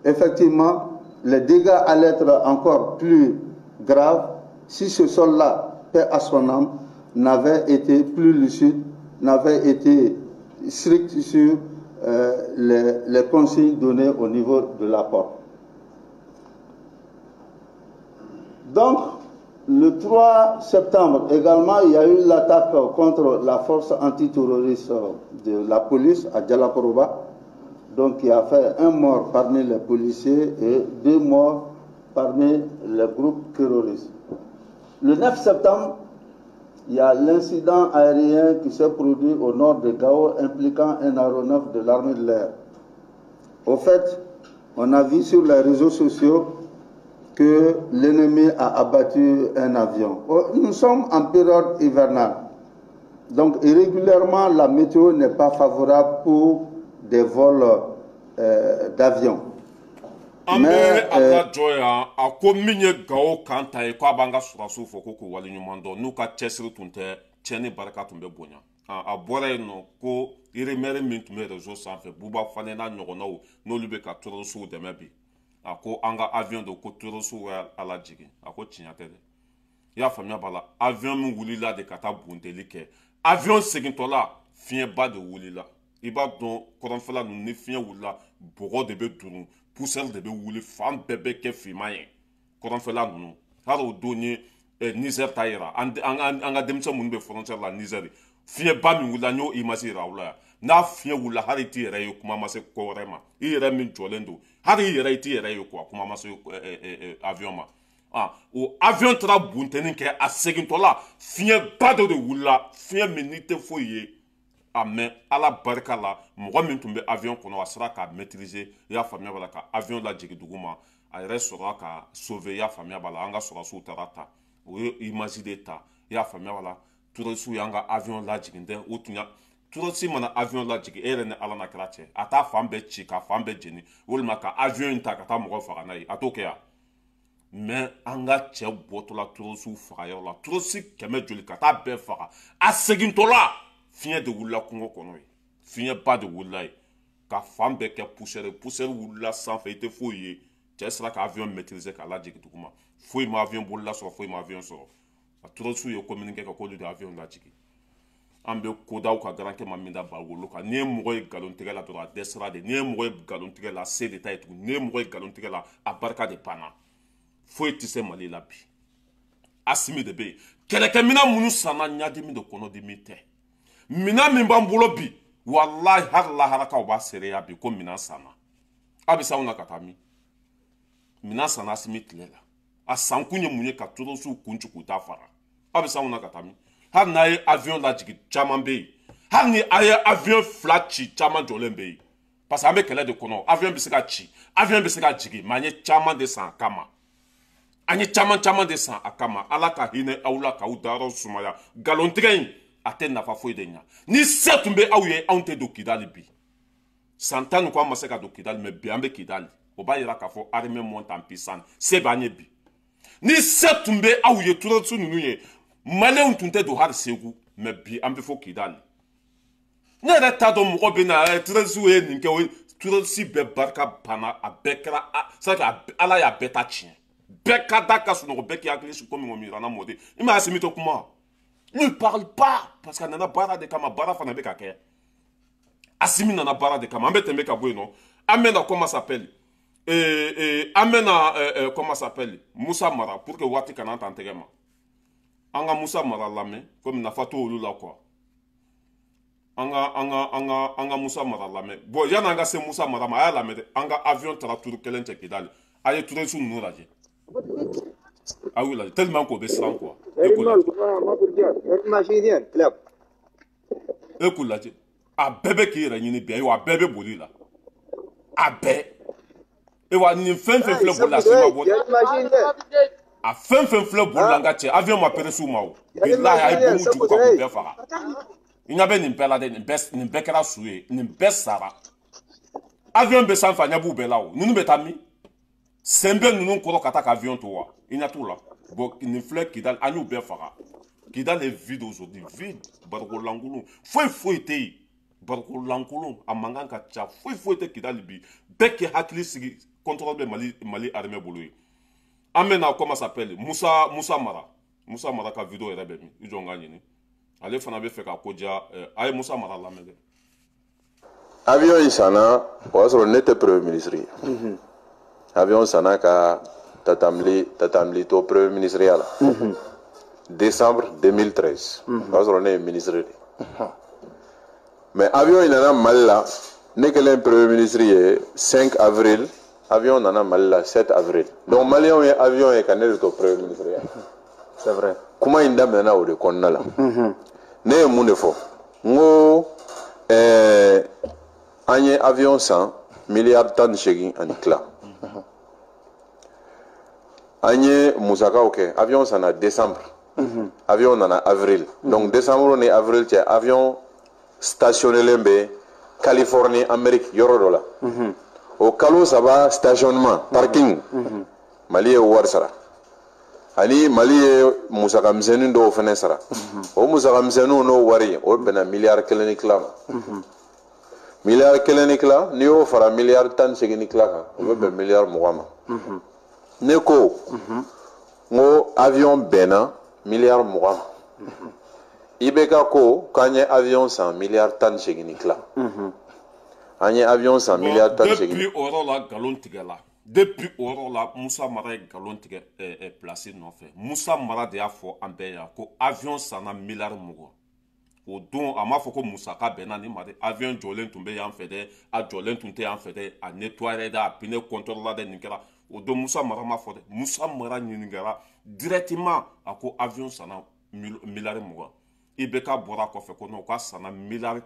Effectivement, les dégâts allaient être encore plus graves si ce sol-là, paix à son âme, n'avait été plus lucide, n'avait été strict sur les consignes données au niveau de la porte. Donc, le 3 septembre également, il y a eu l'attaque contre la force antiterroriste de la police à Dialakoroba, donc qui a fait un mort parmi les policiers et 2 morts parmi les groupes terroristes. Le 9 septembre, Il y a l'incident aérien qui s'est produit au nord de Gao impliquant un aéronef de l'armée de l'air. Au fait, on a vu sur les réseaux sociaux que l'ennemi a abattu un avion. Nous sommes en période hivernale. Donc régulièrement, la météo n'est pas favorable pour des vols d'avions. An bɛ a la jɔ yan. A ko min ye Gawo kan ta ye, k'a b'an ka sɔrɔdasiw fɔ ko k'u waleɲuman dɔn. N'u ka cɛsiri tun tɛ, tiɲɛni barika tun bɛ bonya. A bɔra yen nɔ ko rumeur min tun bɛ réseau sanfɛ, Buba Fane n'a ɲɔgɔnnaw, n'olu bɛ ka terroristew dɛmɛ bi, a ko an ka avion don, ko terroristew y'a lajigin. A ko tiɲɛ tɛ dɛ. I y'a faamuya b'a la, avion min wulila de ka taa bunteli kɛ, avion segintɔla, fiɲɛba de wulila. I b'a dɔn, kɔrɔnfɛla ninnu, ni fiɲɛ wulila, bɔgɔ de bɛ duru, poussière de bɛ wuli, fan bɛɛ bɛ kɛ finman ye kɔrɔnfɛla ninnu. Hali o don ye Niger ta yira an ka denmisɛn minnu bɛ frontière la Niger, fiɲɛba min wulila, n y'o image yira aw la yan. N'a fiɲɛ wulila, hali i t'i yɛrɛ ye, kuma ma se ko wɛrɛ ma. I yɛrɛ min jɔlen don, hali i yɛrɛ i t'i yɛrɛ ye quoi, kuma ma se avion ma. Ah, o avion taara buntɛni kɛ, a segintɔla, fiɲɛba dɔ de wulila, fiɲɛ min n'i tɛ foyi ye. A mɛ Ala barika la, mɔgɔ min tun bɛ avion kɔnɔ, a sera k'a maîtriser. I y'a faamuya b'a la, ka avion lajigin dugu ma, a yɛrɛ sɔrɔla ka sauver. I y'a faamuya b'a la, an ka sɔrɔdasiw taara ta, o ye image de ta. I y'a faamuya b'a la, terroriste y'an ka avion lajigin dɛ. O tun ya terroriste mana avion lajigin, e yɛrɛ ni Ala na kɛra cɛ, a t'a fan bɛɛ ci ka fan bɛɛ jeni, walima ka avion in ta ka taa mɔgɔ faga n'a ye, a t'o kɛ yan. Mais an ka cɛ bɔtɔla terroriste faga yɔrɔ la, terroriste 100 joli ka taa bɛɛ faga, a segintɔla, fiɲɛ de wulila kungo kɔnɔ ye, fiɲɛba de wulila ye ka fan bɛɛ kɛ poussière. Poussière wulila sanfɛ, i tɛ foyi ye. Cɛ sera ka avion maîtriser k'a lajigin dugu ma. Foyi ma avion bolila sɔrɔ, foyi ma avion sɔrɔ. A terroriste ye communiqué kɛ k'olu de avion lajigin. An bɛ kodaw ka garankɛ ma min da bawolo kan. N'i ye mɔgɔ ye nkalon tigɛ la dɔrɔn, a dɛsɛra de. N'i ye mɔgɔ ye nkalon tigɛ la, se de ta ye tuguni. N'i ye mɔgɔ ye nkalon tigɛ la, a barika de banna. Foyi tɛ se Mali la bi. Asimi de bɛ yen. Kɛlɛkɛminɛn minnu sanna, ɲadimi de, kɔnɔdimi tɛ. Minɛn min b'an bolo bi, walahi, hali laharakaw b'a seereya bi ko minɛn sanna. A bɛ s'anw na ka taa min? Minɛn sanna Asimi tile la. A sankun ye mun ye? Ka terroristew kun ci k'u ta fara. A bɛ s'anw na ka taa min? Hali n'a ye avion lajigin, caman bɛ yen. Hali ni a ye avion 2 ci, caman jɔlen bɛ yen, parce que an bɛ kɛlɛ de kɔnɔ. Avion bɛ se ka ci, avion bɛ se ka jigin, mais an ye caman de san a kama. An ye caman caman de san a kama. Ala ka hinɛ aw la k'aw dayɔrɔ sumaya. Nkalontigɛ in, a tɛ nafa foyi de ɲa. Ni se tun bɛ aw ye, anw tɛ don Kidali bi. San 10 ni kɔ, an ma se ka don Kidali, mais bi an bɛ Kidali. O b'a yira k'a fɔ armée monte en puissance, se b'an ye bi. Ni se tun bɛ aw ye, terroriste ninnu ye, maliyɛnw tun tɛ don hali Segu, mais bi an bɛ fɔ Kidali. Ne yɛrɛ t'a dɔn mɔgɔ bɛ na terroriste ye nin kɛ. O terroriste bɛɛ barika banna, a bɛɛ kɛra c'est à dire Ala y'a bɛɛ ta tiɲɛ. Bɛɛ ka da ka sunɔgɔ, bɛɛ k'i hakili sigi komi ŋɔmi mɔden. I m'a Asimi tɛ kuma, ne parle pas, parce que a nana baara de kama, baara fana bɛ ka kɛ. Asimi nana baara de kama. An bɛ tɛmɛ ka bɔ yen nɔ, an bɛ na, comment s'appelle, an bɛ na, comment s'appelle, Musa Mara, pour que waati kana t'an tɛgɛ ma. An ka Musa Mara lamɛn, komi nafa t'olu la quoi. An ka Musa Mara lamɛn. Bon, yanni an ka se Musa Mara ma, a y'a lamɛn dɛ. An ka avion taara turu kelen cɛ Kidali. A ye terroriste ninnu lajɛ, a y'u lajɛ tellement k'o bɛ siran quoi. E k'u lajɛ, e k'u lajɛ, a bɛɛ bɛ k'i yɛrɛ ɲini bi. Ayiwa, a bɛɛ bɛ boli la, a bɛɛ. Ewa, nin fɛn fɛn filɛ boli la, a si ma bɔ. A fɛn fɛn filɛ boli la, n ka cɛ, avion ma peresi u ma o. Bilahi, a ye bomu jugu ka k'u bɛɛ faga. I ɲɛ bɛ nin bɛɛ la dɛ. Nin bɛɛ, nin bɛɛ kɛra su ye, nin bɛɛ sara. Avion bɛ sanfɛ, a ɲɛ b'u bɛɛ la o. Ninnu bɛ taa min? Sen bɛ ninnu kɔrɔ ka taa ka avion to wa? I ɲɛ t'u la. Bon, nin filɛ Kidali, an y'u bɛɛ faga. Kidali est vide aujourd'hui, vide, bariko lankolon, foyi foyi tɛ yen. Bariko lankolon, a mankan ka ca, foyi foyi tɛ Kidali bi. Bɛɛ k'i hakili sigi, contrôle bɛ Mali armée bolo ye. An bɛ na, comment s'appelle, Musa Mara. Musa Mara ka vidéo yɛrɛ bɛ min? I jɔ n ka ɲini. Ale fana bɛ fɛ ka ko diya. A ye Musa Mara lamɛn dɛ. Avion in sanna, o y'a sɔrɔ ne tɛ premier ministre ye. Avion sanna ka Tatamli to premier ministre ya la, décembre 2013. O y'a sɔrɔ ne ye ministre de. Mais avion in nana Mali la, ne kɛlen premier ministre ye 5 avril, avion nana Mali la 7 avril. Donc maliyɛnw ye avion ye ka ne de to premier ministre ya. C'est vrai. Kuma in daminɛna o de kɔnɔna la. Ne ye mun de fɔ? N ko an ye avion san 18.5 miliyari. An ye musakaw kɛ. Avion sanna décembre, avion nana avril. Donc décembre ni avril cɛ, avion stationnelen bɛ Californie, Amérique, yɔrɔ dɔ la. O kalo 3 stationnement, parking, Mali ye wari sara, ani Mali ye musaka misɛnnin dɔw fɛnɛ sara. O musaka misɛnninw n'o wari, o bɛnna 1.5 miliyari ma. 1.5 miliyari, n'i y'o fara 18.5 miliyari kan, o bɛ bɛn 20 miliyari ma. Ne ko n ko avion bɛnna 20 miliyari ma. IBK ko k'an ye avion san 18.5 miliyari. An ye avion san 18.5. Depuis o yɔrɔ la, nkalon tigɛla. Depuis o yɔrɔ la, Musa Mara ye nkalon tigɛ place nɔfɛ. Musa Mara de y'a fɔ an bɛɛ yan ko avion sanna 20 miliyari. O don, a m'a fɔ ko musaka bɛnna nin ma dɛ. Avion jɔlen tun bɛ yan fɛ dɛ, a jɔlen tun tɛ yan fɛ dɛ, a nettoyé dɛ, a pneu contrôle la dɛ, nin kɛra. O don, Musa Mara ma fɔ dɛ. Musa Mara ɲininkara directement, a ko avion sanna 20 miliyari. IBK bɔra kɔfɛ ko non, k'a sanna 18 miliyari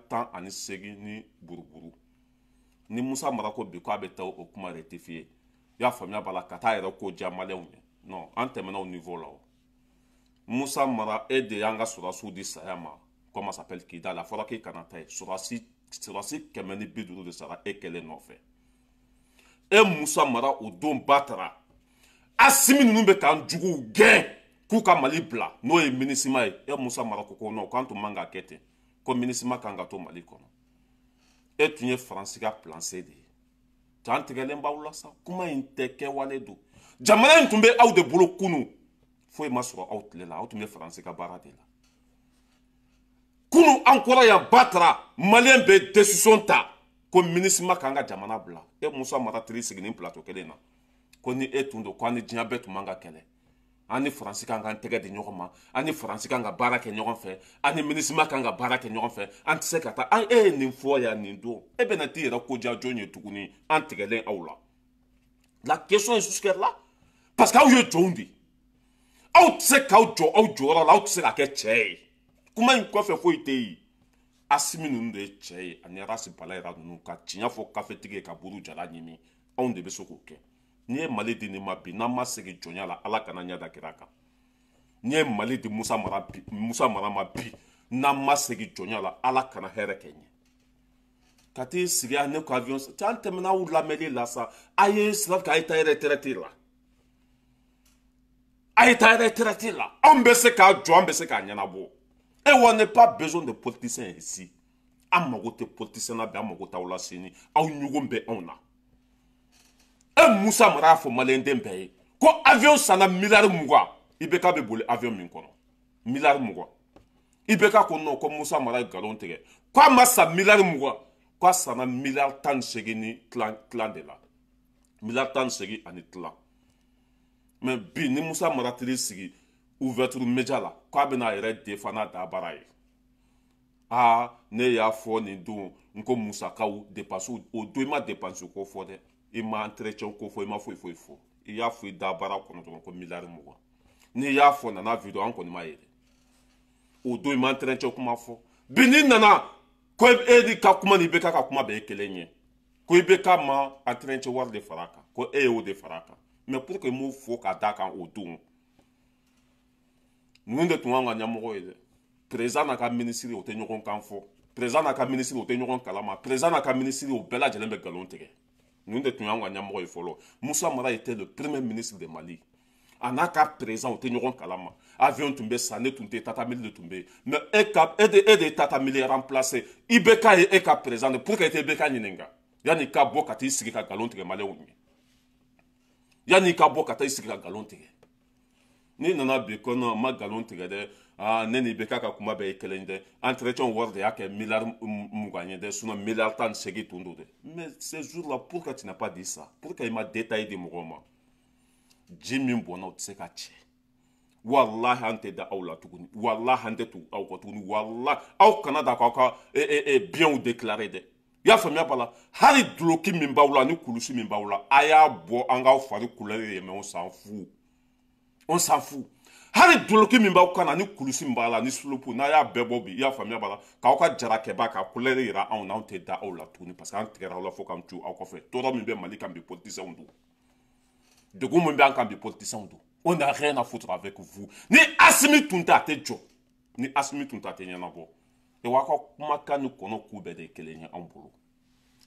ni buruburu. Ni Musa Mara ko bi k'a bɛ taa o kuma rectifier, i y'a faamuya b'a la, ka taa yɛrɛ ko diya maliyɛnw ye. Non, an tɛmɛna o niveau la. O Musa Mara, e de y'an ka sɔrɔdasiw di saya ma. Comment s'appelle, Kidal, a fɔra k'e kana taa yen. Sɔrɔdasi 150 de sara e kɛlen nɔfɛ. E Musa Mara, o don ba taara Asimi ninnu bɛ k'an juguw gɛn k'u ka Mali bila, n'o ye MINUSMA ye. E Musa Mara ko non, k'an tun man ka kɛ ten, ko MINUSMA kan ka to Mali kɔnɔ. E tun ye Faransi ka plan C de ye. Can tigɛlen b'aw la sa. Kuma in tɛ, kɛwale don. Jamana in tun bɛ aw de bolo kunu, foyi ma sɔrɔ aw tile la. Aw tun bɛ Faransi ka baara de la kunu. An kɔrɔ yan, ba taara maliyɛn bɛ décision ta ko MINUSMA k'an ka jamana bila. E Musa Mara tiri sigi nin plateau kelen na ko ni e tun don, ko an ni diɲɛ bɛɛ tun man ka kɛlɛ, an ni Faransi kan k'an tɛgɛ di ɲɔgɔn ma, an ni Faransi kan ka baara kɛ ɲɔgɔn fɛ, an ni MINUSMA kan ka baara kɛ ɲɔgɔn fɛ, an tɛ se ka taa an. E ye nin fɔ yan nin don, e bɛna t'i yɛrɛ ko diya jɔn ye tuguni? An tigɛlen aw la. La question est jusque là, parce que aw ye jɔnw de ye. Aw tɛ se k'aw jɔ aw jɔyɔrɔ la, aw tɛ se ka kɛ cɛ ye. Kuma in kɔfɛ, foyi tɛ yen. Asimi ninnu de ye cɛ ye, ani Arasi Balayira ninnu, ka tiɲɛ fɔ kafetigi ye, ka buru jala ɲimi. Anw de bɛ se k'o kɛ. N'i ye Mali di nin ma bi, n'an ma segin jɔnya la, Ala kana ɲɛ da kira kan. N'i ye Mali di Musa Mara bi, Musa Mara ma bi, n'an ma segin jɔnya la, Ala kana hɛrɛ kɛ ɲɛ. Ka t'i sigi yan, ne ko avion an tɛmɛna aw lamɛnli la sa. A ye sira k'a ye taa retraite la, a ye taa retraite la. Anw bɛ se k'a jɔ, an bɛ se k'a ɲɛnabɔ. Et on n'est pas besoin de politiciens ici. An mago tɛ politicien na bi, an mago t'aw la sini. Aw ɲɔgɔn bɛ anw na. E Musa Mara y'a fɔ maliyɛnden bɛɛ ye ko avion sanna 20 miliyari. IBK bɛ boli avion min kɔnɔ, 20 miliyari. IBK ko non, ko Musa Mara ye nkalon tigɛ, k'a ma san 20 miliyari, k'a sanna 18.5 miliyari ni tilan tilan de la, 18.5 miliyari. Mais bi, ni Musa Mara tiri sigi ouverture média la k'a bɛna a yɛrɛ défend n'a dabara ye, aa, ne y'a fɔ nin don n ko musakaw dépense. O don, i ma dépense ko fɔ dɛ, i ma entretien ko fɔ, i ma foyi foyi fɔ. I y'a fɔ i da baara kɔnɔ dɔrɔn ko 20 miliyari. N'i y'a fɔ, nana vidéo, an kɔni m'a ye dɛ. O don, i ma entretien kuma fɔ. Bi, n'i nana ko e ni ka kuma ni IBK ka kuma bɛɛ ye kelen ye, ko IBK ma entretien wari de fara a kan, ko e y'o de fara a kan. Mais pour que m'o fɔ ka d'a kan, o don ninnu de tun y'an ka ɲɛmɔgɔ ye dɛ. Président n'a ka ministre, o tɛ ɲɔgɔn kan fɔ. Président n'a ka ministre, o tɛ ɲɔgɔn kalama. Président n'a ka ministre, o bɛɛ lajɛlen bɛ nkalon tigɛ. Ninnu de tun y'an ka ɲɛmɔgɔ ye fɔlɔ. Musa Mara était le premier ministre de Mali. A n'a ka président, o tɛ ɲɔgɔn kalama. Avion tun bɛ san, ne tun tɛ, Tata Mili de tun bɛ yen. Mais e ka e de ye Tata Mili remplacer. IBK ye e ka président de. Pour que e tɛ IBK ɲininka yanni i ka bɔ ka t'i sigi ka nkalon tigɛ maliyɛnw ye, yanni i ka bɔ ka taa i sigi ka nkalon tigɛ. N'i nana bi ko non, ma nkalon tigɛ dɛ, aa, ne ni IBK ka kuma bɛɛ ye kelen dɛ, entretien wari de y'a kɛ 20 miliyari ye dɛ, sinon 18 miliyari tun don dɛ. Mais ce jour là, pourquoi tu n'as pas dit ça? Pourquoi i ma détail di mɔgɔw ma? Ji min bɔnna, o tɛ se ka cɛ. Walahi, an tɛ da aw la tuguni. Walahi, an tɛ tugu aw kɔ tuguni. Walahi, aw kana da k'aw ka biens déclarer dɛ. I y'a faamuya b'a la? Hali duloki min b'aw la ni kulusi min b'aw la, a y'a bɔ an k'aw fari couleur ye. Mais on s'en fout, on s'en fout. Hali doloki min b'aw kan na ni kulusi min b'a la ni sulupu n'a y'a bɛɛ bɔ bi i y'a faamuya b'a la k'aw ka jarakɛba ka couleur yira anw na anw tɛ da aw la tuguni parce que an tigɛra aw la fo k'an tu aw kɔfɛ. Tɔɔrɔ min bɛ Mali kan bi politiciens don, degun min bɛ an kan bi politiciens don. On n'a rien à foutre avec vous. Ni Assimi tun tɛ a tɛ jɔ, ni Assimi tun tɛ a tɛ ɲɛnabɔ. Wa aw ka kumakan ni kɔnɔ k'u bɛɛ de ye kelen ye anw bolo.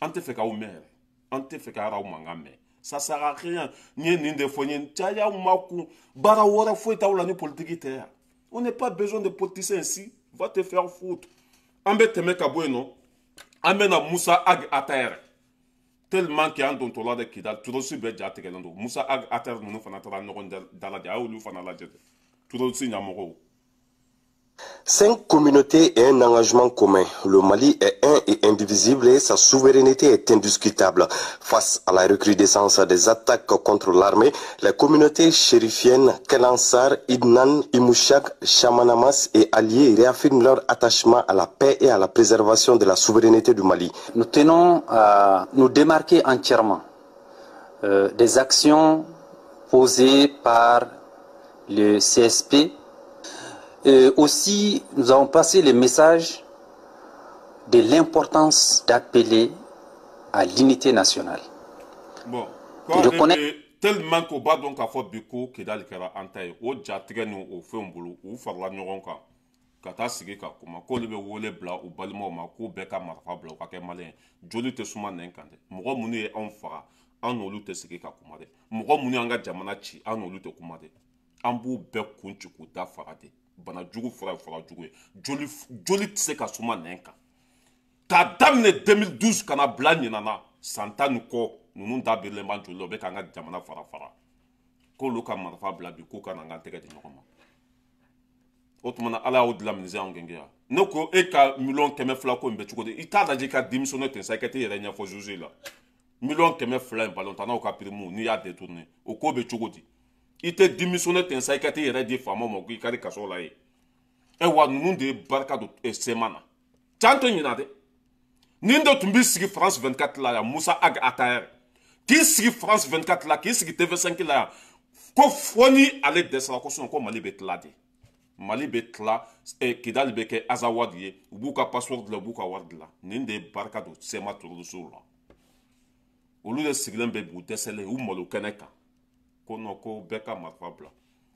An tɛ fɛ k'aw mɛn yɛrɛ, an tɛ fɛ ka aw mankan mɛn. Ça sert à rien. N ye nin de fɔ n ye caya ma kun baara wɛrɛ foyi t'aw la ni politique tɛ yan. On n'est pas besoin de politiciens ici. Va te faire foutre. An bɛ tɛmɛ ka bɔ yen nɔ, an bɛ na Moussa Ag Attaher. Tellement que an dontɔla de Kidal terroriste bɛɛ ja tigɛlen don. Moussa Ag Attaher ninnu fana taara ɲɔgɔn dalajɛ, a y'olu fana lajɛ dɛ, terroriste ɲɛmɔgɔw. 5 communautés et un engagement commun. Le Mali est un et indivisible et sa souveraineté est indiscutable. Face à la recrudescence des attaques contre l'armée, les communautés chérifiennes Kelansar, Idnan, Imouchak, Chamanamas et alliés réaffirment leur attachement à la paix et à la préservation de la souveraineté du Mali. Nous tenons à nous démarquer entièrement des actions posées par le CSP. Et aussi, nous avons passé le message de l'importance d'appeler à l'unité nationale. Bon, tellement qu'au bas donc à fɔ bi ko Kidali kɛra an ta ye, o jatigɛ ni o fɛnw bolo u farala ɲɔgɔn kan ka taa sigi ka kuma k'olu bɛ wele bila u balimaw ma k'u bɛɛ ka marifa bila u ka kɛ maliyɛn ye. Joli tɛ suma nɛn kan dɛ. Mɔgɔ minnu ye anw faga, an n'olu tɛ sigi ka kuma dɛ. Mɔgɔ minnu y'an ka jamana ci, an n'olu tɛ kuma dɛ. An b'u bɛɛ kun ci k'u da faga de. Bana jugu fura ye fura jugu ye. Joli tɛ se ka suma nɛn kan. K'a daminɛ 2012 ka na bila ɲinan na, san 10 ni kɔ ninnu da birilen b'an joli la, u bɛ k'an ka jamana fara fara. K'olu ka marifa bila bi k'u ka na an ka tɛgɛ di ɲɔgɔn ma. O tuma na Ala y'aw dilan ministère anw gɛngɛya. Ne ko e ka 200 000 ko in bɛ cogo di? I t'a lajɛ i ka démissionner ten sa, i ka t'i yɛrɛ ɲɛfɔ juge la. 200 000 in balontannaw ka prime n'i y'a détourné, o ko bɛ cogo di? I tɛ démissionner ten sa, i ka t'i yɛrɛ di faamaw ma k'i kari kaso la yen. Ayiwa ninnu de ye barika don sema na. Can tɛ ɲina dɛ. Nin de tun b'i sigi France 24 la yan, Moussa Ag Attaher. K'i sigi France 24 la, k'i sigi TV5 la yan. Ko fo ni ale dɛsɛra ko sinon ko Mali bɛ tila de. Mali bɛ tila, Kidali bɛ kɛ Azawad ye, u b'u ka passeport dilan, u b'u ka wari dilan. Nin de ye barika don sema terroristew la. Olu de sigilen bɛ bi u dɛsɛlen, u malo kɛnɛ kan. Ko non, ko bɛɛ ka marifa bila.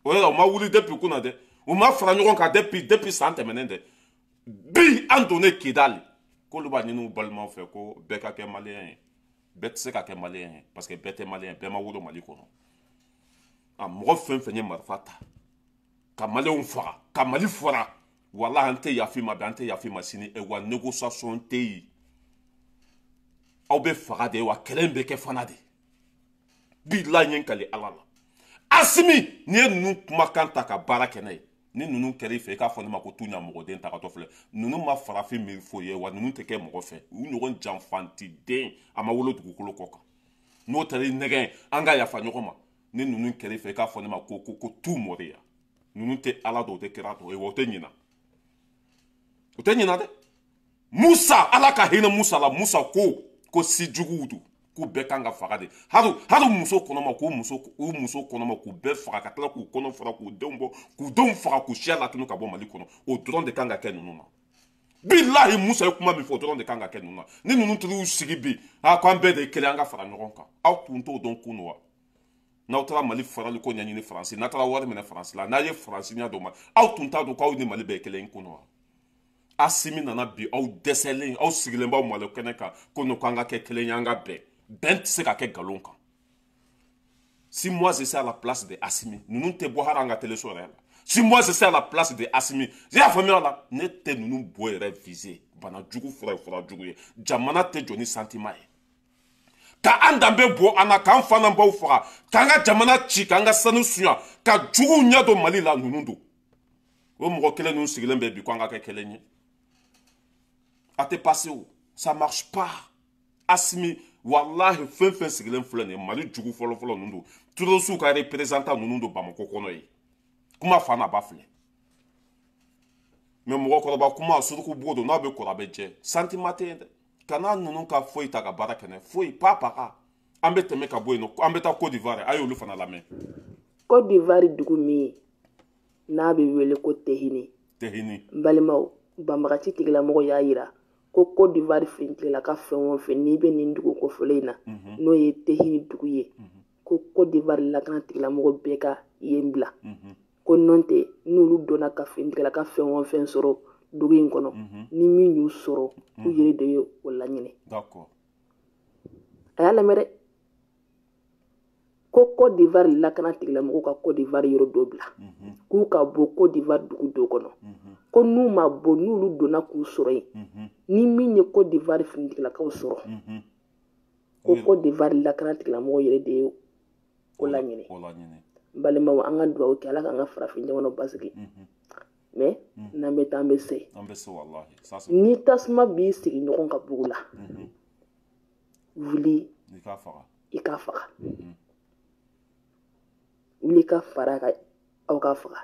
O yɛrɛ u ma wuli depuis kunna dɛ. U ma fara ɲɔgɔn kan depuis san tɛmɛnen dɛ. Bi an donnen Kidali, k'olu b'a ɲini u balimaw fɛ ko bɛɛ ka kɛ maliyɛn ye. Bɛɛ tɛ se ka kɛ maliyɛn ye parce que bɛɛ tɛ maliyɛn, bɛɛ ma wolo Mali kɔnɔ. A mɔgɔ fɛn fɛn ye marifa ta ka maliyɛnw faga, ka Mali fara, walahi an tɛ yafa i ma bi, an tɛ yafa i ma sini. Wa négociation tɛ yen. Aw bɛ faga de wa kɛlɛ in bɛ kɛ fana de. Bilahi n ye n kali Ala la. Assimi, n'i ye ninnu kumakan ta ka baara kɛ n'a ye, ni ninnu kɛra i fɛ, i k'a fɔ ne ma ko tu ɲamɔgɔden ta ka tɔ filɛ. Ninnu ma farafin min fɔ ye, wa ninnu tɛ kɛ mɔgɔ fɛ. U ɲɔgɔn janfantiden a ma wolo dugukolo kɔ kan. N'o taara i nɛgɛn, an ka yafa ɲɔgɔn ma. Ni ninnu kɛra i fɛ, i k'a fɔ ne ma ko tu mɔriya. Ninnu tɛ Ala dɔn, u tɛ kira dɔn, wa u tɛ ɲina. U tɛ ɲina dɛ. Musa, Ala ka hinɛ Musa la. Musa ko si juguw don, k'u bɛɛ kan ka faga de. Hali muso kɔnɔma, k'u muso u muso kɔnɔma k'u bɛɛ faga ka tila k'u kɔnɔ fara k'u denw bɔ k'u denw faga k'u siya latunu ka bɔ Mali kɔnɔ. O dɔrɔn de kan ka kɛ ninnu na. Bilahi Musa ye kuma min fɔ, o dɔrɔn de kan ka kɛ ninnu na. Ni ninnu taara sigi bi, a ko an bɛɛ de ye kelen, an ka fara ɲɔgɔn kan. Aw tun t'o dɔn kun wa? N'aw taara Mali farali ko ɲɛɲini Faransi, n'a taara wari minɛ Faransi la, n'a ye Faransi ɲɛ d'o ma, aw tun t'a dɔn k'aw ni Mali bɛɛ ye kelen kun wa? Assimi nana bi, aw dɛsɛlen, aw sigilen b'aw malo kɛnɛ kan ko non k'an ka kɛ kelen ye, an ka bɛn. Bɛn tɛ se ka kɛ nkalon kan. Si moi je suis à la place de Assimi, ninnu tɛ bɔ hali an ka téléso yɛrɛ la. Si moi je suis à la place de Assimi, i y'a faamuya la, ne tɛ ninnu bɔ yɛrɛ viser. Bana jugu fura ye fura jugu ye. Jamana tɛ jɔ ni sentiment ye. Ka an danbe bɔ an na, k'an fa n'an baw faga, k'an ka jamana ci, k'an ka sanu suɲa, ka juguw ɲɛ don Mali la, ninnu don. O mɔgɔ kelen ninnu sigilen bɛ bi ko an ka kɛ kelen ye. A tɛ passer o, ça marche pas. Assimi, wallahi fɛn fɛn sigilen filɛ nin ye, Mali jugu fɔlɔfɔlɔ ninnu don. Terroriste ka représentant ninnu don Bamakɔ kɔnɔ yen. Kuma fa n'a ba filɛ. Mais mɔgɔkɔrɔba kuma suruku bo don, n'a bɛ kɔrɔ a bɛ jɛ. Sentiment tɛ yen dɛ. Kana ninnu ka foyi ta ka baara kɛ n'a ye. Foyi pa pa. An bɛ tɛmɛ ka bɔ yen nɔ, an bɛ taa Côte d'Ivoire, a y'olu fana lamɛn. Côte d'Ivoire dugu min N'a bɛ wele ko Tehini. N balimaw, banbagaci tigilamɔgɔ y'a yira ko Côte d'Ivoire finitigila ka fɛn o fɛn n'i bɛ nin dugu kofɔlen in na, n'o ye Tehini dugu ye, ko Côte d'Ivoire lakana tigilamɔgɔ bɛɛ ka yen bila, ko n'o tɛ n'olu donna ka finitigila ka fɛn o fɛn sɔrɔ dugu in kɔnɔ, ni min y'u sɔrɔ, u yɛrɛ de ye o laɲini. A y'a lamɛn dɛ, ko Côte d'Ivoire lakana tigilamɔgɔw ka Côte d'Ivoire yɔrɔ dɔ bila, k'u ka bɔ Côte d'Ivoire dugu dɔ kɔnɔ, ko n'u ma bɔ, n'olu donna k'u sɔrɔ yen, ni min ye Côte d'Ivoire finitigilakaw sɔrɔ, ko Côte d'Ivoire lakana tigilamɔgɔw yɛrɛ de ye o laɲini. N balimaw, an ka dugawu kɛ Ala k'an ka farafin jamanaw basigi. Mais n'an bɛ taa, an bɛ se. Ni tasuma b'i sigi ɲɔgɔn ka bugu la, wuli i k'a faga. Wuli ka fara ka aw ka faga.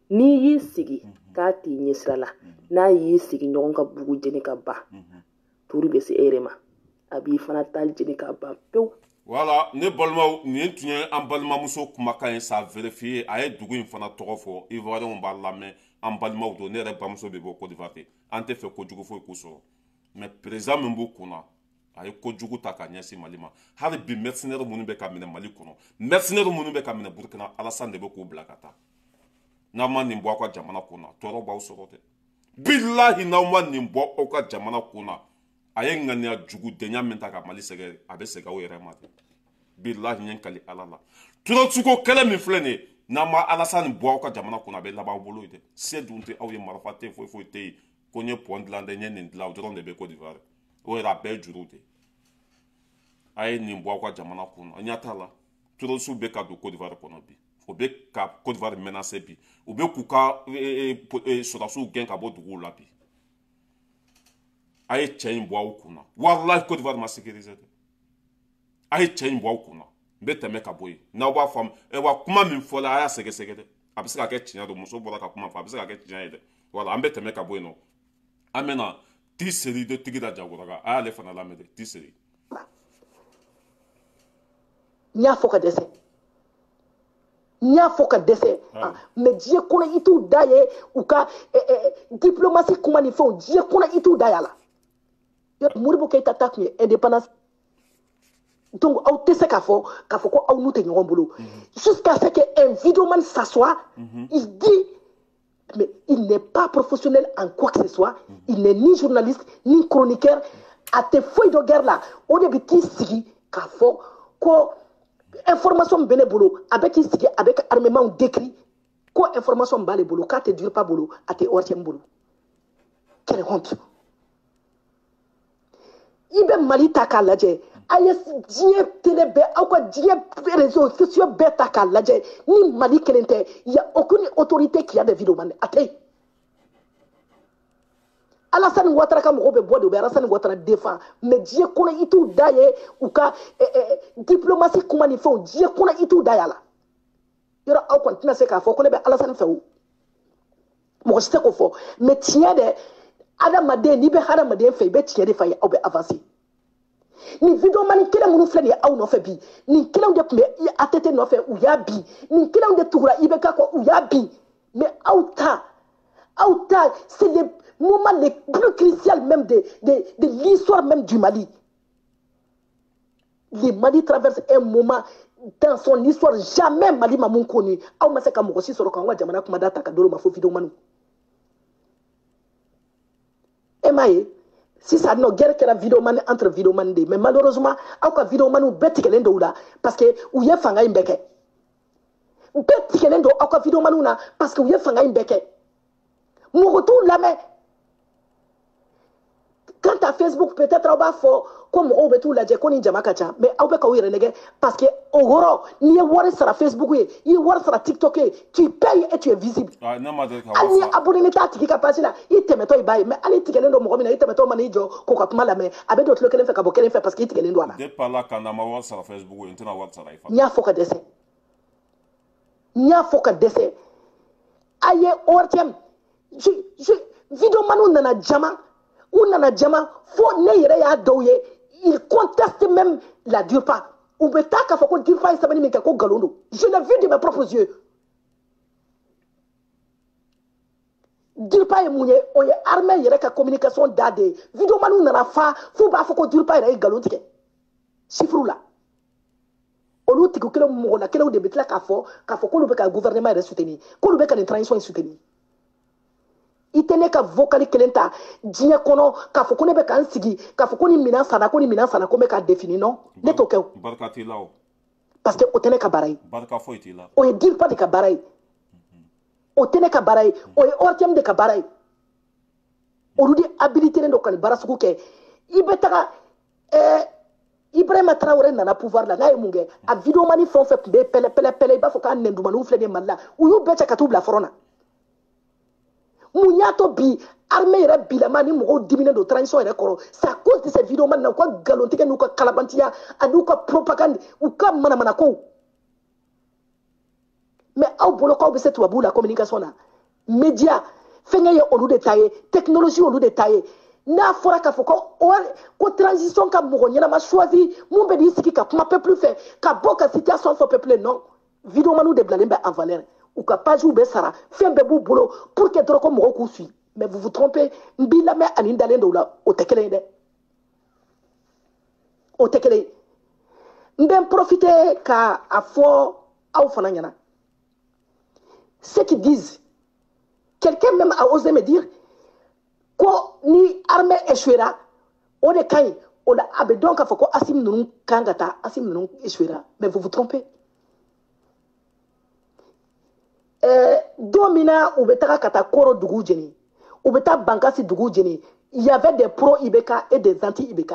N'i y'i sigi k'a t'i ɲɛsira la, n'a y'i sigi ɲɔgɔn ka bugu jeni ka ban, turu bɛ se e yɛrɛ ma, a b'i fana ta jeni ka ban pewu. Voilà, ne balimaw, nin tun ye an balimamuso kumakan ye, ça vérifié. A ye dugu in fana tɔgɔ fɔ, Ivoiriyɛnw b'a lamɛn, an balimaw don. Ne yɛrɛ bamuso bɛ bɔ Côte d'Ivoire de, an tɛ fɛ kojugu foyi k'u sɔrɔ, mais président min b'u kunna, a ye kojugu ta ka ɲɛsin Mali ma. Hali bi mercenaires minnu bɛ ka minɛ Mali kɔnɔ, mercenaires minnu bɛ ka minɛ Burkina, Alassane de bɛ k'u bila ka taa. N'aw ma nin bɔ aw ka jamana kun na, tɔɔrɔ b'aw sɔrɔ dɛ. Bilahi, n'aw ma nin bɔ aw ka jamana kun na, a ye ŋaniya jugudenya min ta ka Mali sɛgɛrɛ, a bɛ segin aw yɛrɛ ma dɛ. Bilahi, n ye n kali Ala la, turotuko kɛlɛ min filɛ nin ye, n'aw ma Alassane bɔ aw ka jamana kun na, a bɛ laban aw bolo ye dɛ. Se dun tɛ aw ye, marifa tɛ, foyi foyi tɛ yen. Ko n ye pɔn dilan dɛ, n ye nin dilan, o dɔrɔn de bɛ Côte d'Ivoire. O yɛrɛ, a bɛɛ ye juru de. A ye nin bɔ aw ka jamana kun na, ɲɛ t'a la. Terroriste bɛ ka don Côte d'Ivoire kɔnɔ bi, o bɛ ka Côte d'Ivoire menacer bi, u bɛ k'u ka sɔrɔdasiw gɛn ka bɔ duguw la bi. A ye cɛ in bɔ aw kun na, walahi Côte d'Ivoire ma sécuriser dɛ. A ye cɛ in bɔ aw kun na. N bɛ tɛmɛ ka bɔ yen, n'aw b'a faamu. Wa kuma min fɔla, a y'a sɛgɛsɛgɛ dɛ, a bɛ se ka kɛ tiɲɛ don. Muso bɔra ka kuma fɔ, a bɛ se ka kɛ tiɲɛ ye dɛ. Wala an bɛ tɛmɛ ka bɔ yen nɔ, an bɛ na Tiseri de tigi da jagoraga, a y'ale fana lamɛn dɛ, Tiseri. N y'a fɔ ka dɛsɛ, n y'a fɔ ka dɛsɛ, mais diɲɛ kɔnɔ i t'u da ye u ka diplomatie kuma ni fɛnw, diɲɛ kɔnɔ i t'u da y'a la. Modibo Keïta ta tun ye indépendance, donc aw tɛ se k'a fɔ ko aw n'u tɛ ɲɔgɔn bolo, jusqu'à ce que un vidéoman s'assoit, il dit, mais il n'est pas professionnel en quoi que ce soit, il n'est ni journaliste ni chroniqueur, a tɛ foyi dɔn guerre la. O de bɛ t'i sigi k'a fɔ ko information min bɛ ne bolo, a bɛ k'i sigi a bɛ ka armement décrit, ko information min b'ale bolo, k'a tɛ DIRPA bolo, a tɛ ORTM bolo. Quelle honte! I bɛ Mali ta k'a lajɛ, a ye diɲɛ télé bɛɛ, aw ka diɲɛ réseaux sociaux bɛɛ ta k'a lajɛ, ni Mali kelen tɛ, il y a aucune autorité qui a des vidéos, a tɛ yen. Alassane Ouattara ka mɔgɔw bɛ bɔ de, u bɛ Alassane Ouattara défend, mais diɲɛ kɔnɔ i t'u da ye u ka diplomatie kuma ni fɛnw, diɲɛ kɔnɔ i t'u da y'a la. Yɔrɔ aw kɔni tɛna se k'a fɔ ko ne bɛ Alassane fɛ o, mɔgɔ si tɛ k'o fɔ, mais tiɲɛ dɛ, adamaden n'i bɛ hadamaden fɛ, i bɛ tiɲɛ de f'a ye, aw bɛ avancer. Nin vidéoman kelen minnu filɛ nin ye aw nɔfɛ bi, nin kelenw de tun bɛ ATT nɔfɛ, u y'a bin, nin kelenw de tugura IBK kɔ, u y'a bin, mais aw ta, c'est le moment le plus crucial même de l'histoire même du Mali. Le Mali traverse un moment dans son histoire, jamais Mali ma mun connu. Aw ma se ka mɔgɔ si sɔrɔ k'anw ka jamana kumada ta ka d'olu ma fo vidéoman. E m'a ye sisan nɔ, guerre kɛra vidéoman entre vidéoman de, mais malheureusement aw ka vidéomanw bɛɛ tigɛlen don u la, parce que u ye fanga in bɛɛ kɛ. Bɛɛ tigɛlen don aw ka vidéomanw na, parce que u ye fanga in bɛɛ kɛ. Mɔgɔ t'u lamɛn. Quant à Facebook, peut-être aw b'a fɔ ko mɔgɔw bɛ t'u lajɛ ko nin jama ka ca, mais aw bɛ k'aw yɛrɛ nɛgɛ, parce que o yɔrɔ n'i ye wari sara Facebook ye, i ye wari sara TikTok ye, tu payes et tu es visible. Hali ni abonné t'a tigi ka page la, i tɛmɛtɔ i b'a ye, mais hali i tigɛlen don mɔgɔ min na, i tɛmɛtɔ mana i jɔ k'o ka kuma lamɛn, a bɛ don tulo kelen fɛ ka bɔ kelen fɛ, parce que i tigɛlen don a la. Depuis la kan na ma wari sara Facebook ye, n tɛna wari sara i fa. N y'a fɔ ka dɛsɛ, n y'a fɔ ka dɛsɛ. A ye ORTM vidéomanw nana jama, u nana jama fo ne yɛrɛ y'a dɔw ye, il conteste même la DIRPA. U bɛ taa k'a fɔ ko DIRPA ye sɛbɛnni min kɛ ko nkalon don. Je l'ai vu de mes propres yeux. DIRPA ye mun ye? O ye armée yɛrɛ ka communication da de ye. Videomaniw nana fa f'u b'a fɔ ko DIRPA yɛrɛ ye nkalon tigɛ chiffres la. Olu tigi kelen mɔgɔ la kelenw de bɛ tila k'a fɔ k'olu bɛ ka gouvernement yɛrɛ soutenir, k'olu bɛ ka nin transition in soutenir. I tɛ ne ka vocal kelen ta diɲɛ kɔnɔ k'a fɔ ko ne bɛ ka n sigi k'a fɔ ko ni minɛn sanna ko ni minɛn sanna ko n bɛ k'a définir. Non, ne t'o kɛ o. Barika t'i la o. Parce que o tɛ ne ka baara ye. Barika foyi t'i la. O ye DIRPA de ka baara ye. O tɛ ne ka baara ye. O ye ORTM de ka baara ye. Olu de habilité don ka nin baara sugu kɛ. I bɛ taga Ibrahima Traoré nana pouvoir la, n'a ye mun kɛ? A videomani fɛn o fɛn tun bɛ pɛlɛ pɛlɛ pɛlɛ, i b'a fɔ k'a nɛndumaniw filɛ nin ye Mali la, u y'u bɛɛ cɛ ka t'u bila front na. Mun y'a to bi armée yɛrɛ bilama ni mɔgɔw diminen don transition yɛrɛ kɔrɔ? C'est à cause de ces videomani na, u ka nkalontigɛ n'u ka kalabantiya ani u ka propagande, u ka manamanakow. Mais aw bolo k'aw bɛ se tubabuw la communication na, média fɛnkɛ ye olu de ta ye, technologie olu de ta ye. N'a fɔra k'a fɔ ko transition ka mɔgɔ ɲɛnama choisi mun bɛ n'i sigi ka kuma peuple fɛ, ka bɔ ka situation fɔ peuple, non, videomaniw de bilalen bɛ en valeur. U ka pagew bɛ sara, fɛn bɛɛ b'u bolo pour que dɔrɔn ko mɔgɔw k'u suit. Mais vous vous trompez. N b'i lamɛn ani n dalen don o la, o tɛ kelen ye dɛ, o tɛ kelen ye. N bɛ n profiter ka a fɔ aw fana ɲɛna. Ceux qui disent, quelqu'un même a osé me dire ko ni armée échouera, o de ka ɲi, o la a bɛ dɔn k'a fɔ ko Assimi ninnu kan ka taa, Assimi ninnu échouera. Mais vous vous trompez. Don min na u bɛ taga ka taa Koro dugu jeni, u bɛ taa Bankasi dugu jeni, il y avait des pro IBK et des anti IBK.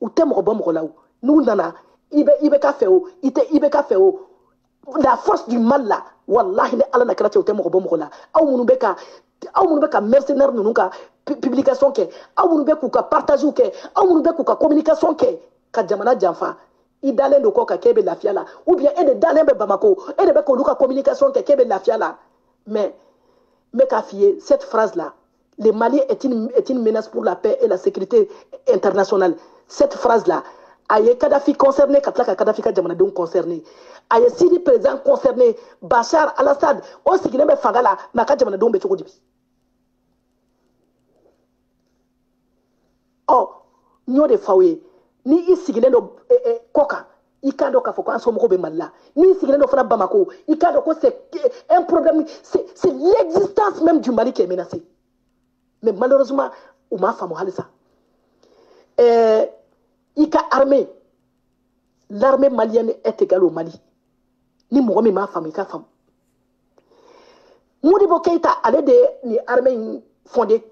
U tɛ mɔgɔ bɔ mɔgɔ la o. N'u nana i bɛ IBK fɛ o, i tɛ IBK fɛ o, la force du mal là, wallahi ni Ala na kɛra cɛ, u tɛ mɔgɔ bɔ mɔgɔ la. Aw minnu bɛ ka mercenaires ninnu ka publication kɛ, aw minnu bɛ k'u ka partage kɛ, aw minnu bɛ k'u ka communication kɛ ka jamana janfa, i dalen don kɔ kan k'e bɛ lafiya la, ou bien e de dalen bɛ Bamako, e de bɛ k'olu ka communication kɛ k'e bɛ lafiya la. Mais n bɛ k'a f'i ye, cette phrase là, le Mali est une menace pour la paix et la sécurité internationale. Cette phrase là, a ye Kadhafi concerné ka tila ka Kadhafi ka jamanadenw concerné, a ye Syrie président concerné, Bachar al-Assad o sigilen bɛ fanga la, mais a ka jamanadenw bɛ cogo di bi? Ɔ, n y'o de f'aw ye, ni i sigilen don kɔ kan, i k'a dɔn k'a fɔ ko an somɔgɔw bɛ Mali la. N'i sigilen don fana Bamako, i k'a dɔn ko c'est un problème, c'est l'existence même du Mali qui est menacée. Mais malheureusement, u m'a faamu halisa. I ka armée, l'armée malienne est égale au Mali. Ni mɔgɔ min m'a faamu, i k'a faamu. Modibo Keïta, ale de ye nin armée in fondé.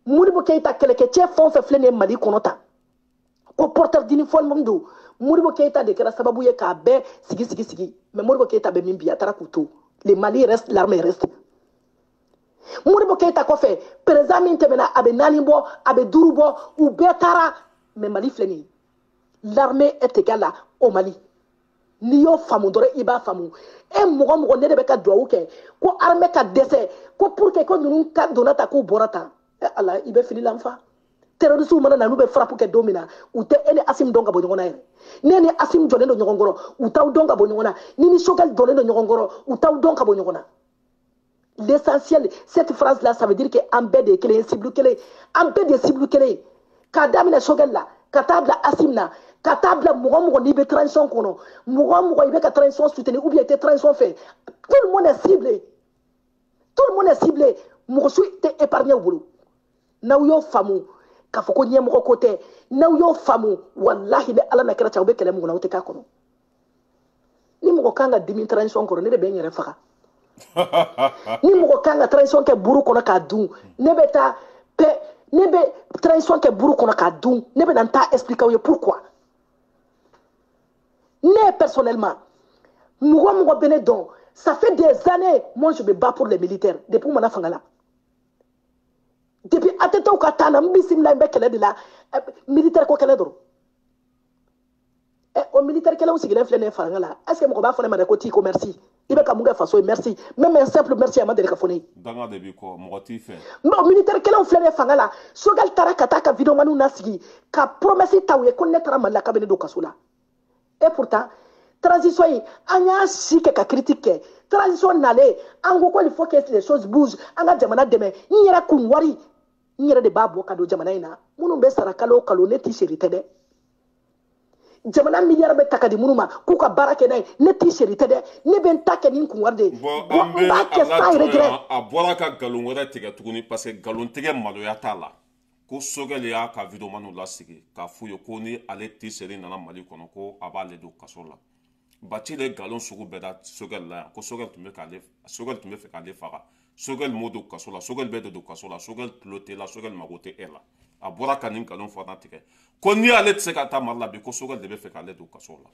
Modibo Keïta kɛlɛkɛcɛ fɛn o fɛn filɛ nin ye Mali kɔnɔ tan, ko porteur d'uniforme don, Modibo Keïta de kɛra sababu ye k'a bɛɛ sigi sigi sigi. Mais Modibo Keïta bɛ min bi, a taara k'u to. Le Mali reste, l'armée reste. Modibo Keïta kɔfɛ, président min tɛmɛna, a bɛ 4 bɔ, a bɛ 5 bɔ, u bɛɛ taara. Mais Mali filɛ nin ye, l'armée est égale au Mali. N'i y'o faamu dɔrɔn, i b'a faamu. E mɔgɔ mɔgɔ, ne de bɛ ka duwawu kɛ ko armée ka dɛsɛ, ko pour que ko ninnu ka donna tan, k'u bɔra tan. Ala, i bɛ fili la n fa. Terroriste mana na, n'u bɛ frappe kɛ don min na, u tɛ e ni Assimi dɔn ka bɔ ɲɔgɔn na yɛrɛ. Ne ni Assimi jɔlen don ɲɔgɔn kɔrɔ, u t'aw dɔn ka bɔ ɲɔgɔn na. Ni Choguel jɔlen don ɲɔgɔn kɔrɔ, u t'aw dɔn ka bɔ ɲɔgɔn na. L'essentiel, cette phrase là, ça veut dire que an bɛɛ de ye kelen ye, cible kelen, an bɛɛ de ye cible kelen ye. K'a daminɛ Choguel la, ka taa bila Assimi na, ka taa bila mɔgɔ mɔgɔ n'i bɛ transition kɔnɔ, mɔgɔ mɔgɔ i bɛ ka transition soutenir ou bien i tɛ transition fɛ, tout le monde est ciblé. Tout le monde est ciblé. Mɔgɔ si tɛ épargné u bolo. N'aw y'o faamu k'a fɔ ko ɲɛmɔgɔ ko tɛ, n'aw y'o faamu, walahi ni Ala na kɛra cɛ, aw bɛ kɛlɛ mun kɔnɔ, aw tɛ k'a kɔnɔ. Ni mɔgɔ kan ka dimi transition kɔrɔ, ne de bɛ n yɛrɛ faga. Ni mɔgɔ kan ka transition kɛ buru kɔnɔ k'a dun, ne bɛ taa paix, ne bɛ transition kɛ buru kɔnɔ k'a dun, ne bɛ na n ta expliquer aw ye pourquoi. Ne personnellement, mɔgɔ mɔgɔ bɛ ne dɔn, ça fait des années, moi je me bats pour les militaires depuis mana fanga la. Depuis ATT ka taa na, n bisimila, n bɛ kɛlɛ de la, militaire ko kɛlɛ dɔrɔn. O militaire kɛlɛw sigilen filɛ nin ye fanga la, est ce que mɔgɔ b'a fɔ ne ma dɛ ko t'i ko merci, i bɛ ka mun kɛ faso ye, merci, même un simple merci a ma deli ka fɔ ne ye. Danga de b'i kɔ, mɔgɔ t'i fɛ. Mais o militaire kɛlɛw filɛ nin ye fanga la, Choguel taara ka taa ka videomaniw nasigi ka promesse ta u ye ko ne taara Mali la k'a bɛ ne don kaso la. Et pourtant, Transition in, an y'a si kɛ ka critique kɛ. Transition nalen, an ko ko il faut que les choses bougent, an ka jamana dɛmɛ. N yɛrɛ kun wari, n yɛrɛ de b'a bɔ ka don jamana in na. Minnu bɛ sara kalo o kalo, ne t'i seri tɛ dɛ. Jamana miliyari bɛ ta ka di minnu ma k'u ka baara kɛ n'a ye, ne t'i seri tɛ dɛ. Ne bɛ n ta kɛ ni n kun wari de ye. Bon, Bon, an n b'a bɛ kɛ a sans lajɔ regret. yan. A bɔra ka nkalon wɛrɛ tigɛ tuguni, parce que nkalon tigɛ maloya t'a la. Ko Sogɛli y'a ka videomaniw lasigi k'a f'u ye ko ni ale Tiseri nana Mali kɔnɔ, ko a b'ale don kaso la. Baci de ye nkalon sugu bɛɛ da Sogɛli la yan, ko Sogɛli tun bɛ k'ale, Sogɛli tun bɛ fɛ k'ale faga. Sogɛli m'o don kaso la, Sogɛli bɛ de don kaso la, Sogɛli tulo t'e la, Sogɛli mago tɛ e la. A bɔra ka nin nkalon fana tigɛ ko ni ale tɛ se ka taa Mali la bi, ko Sogɛli de bɛ fɛ k'ale don kaso la.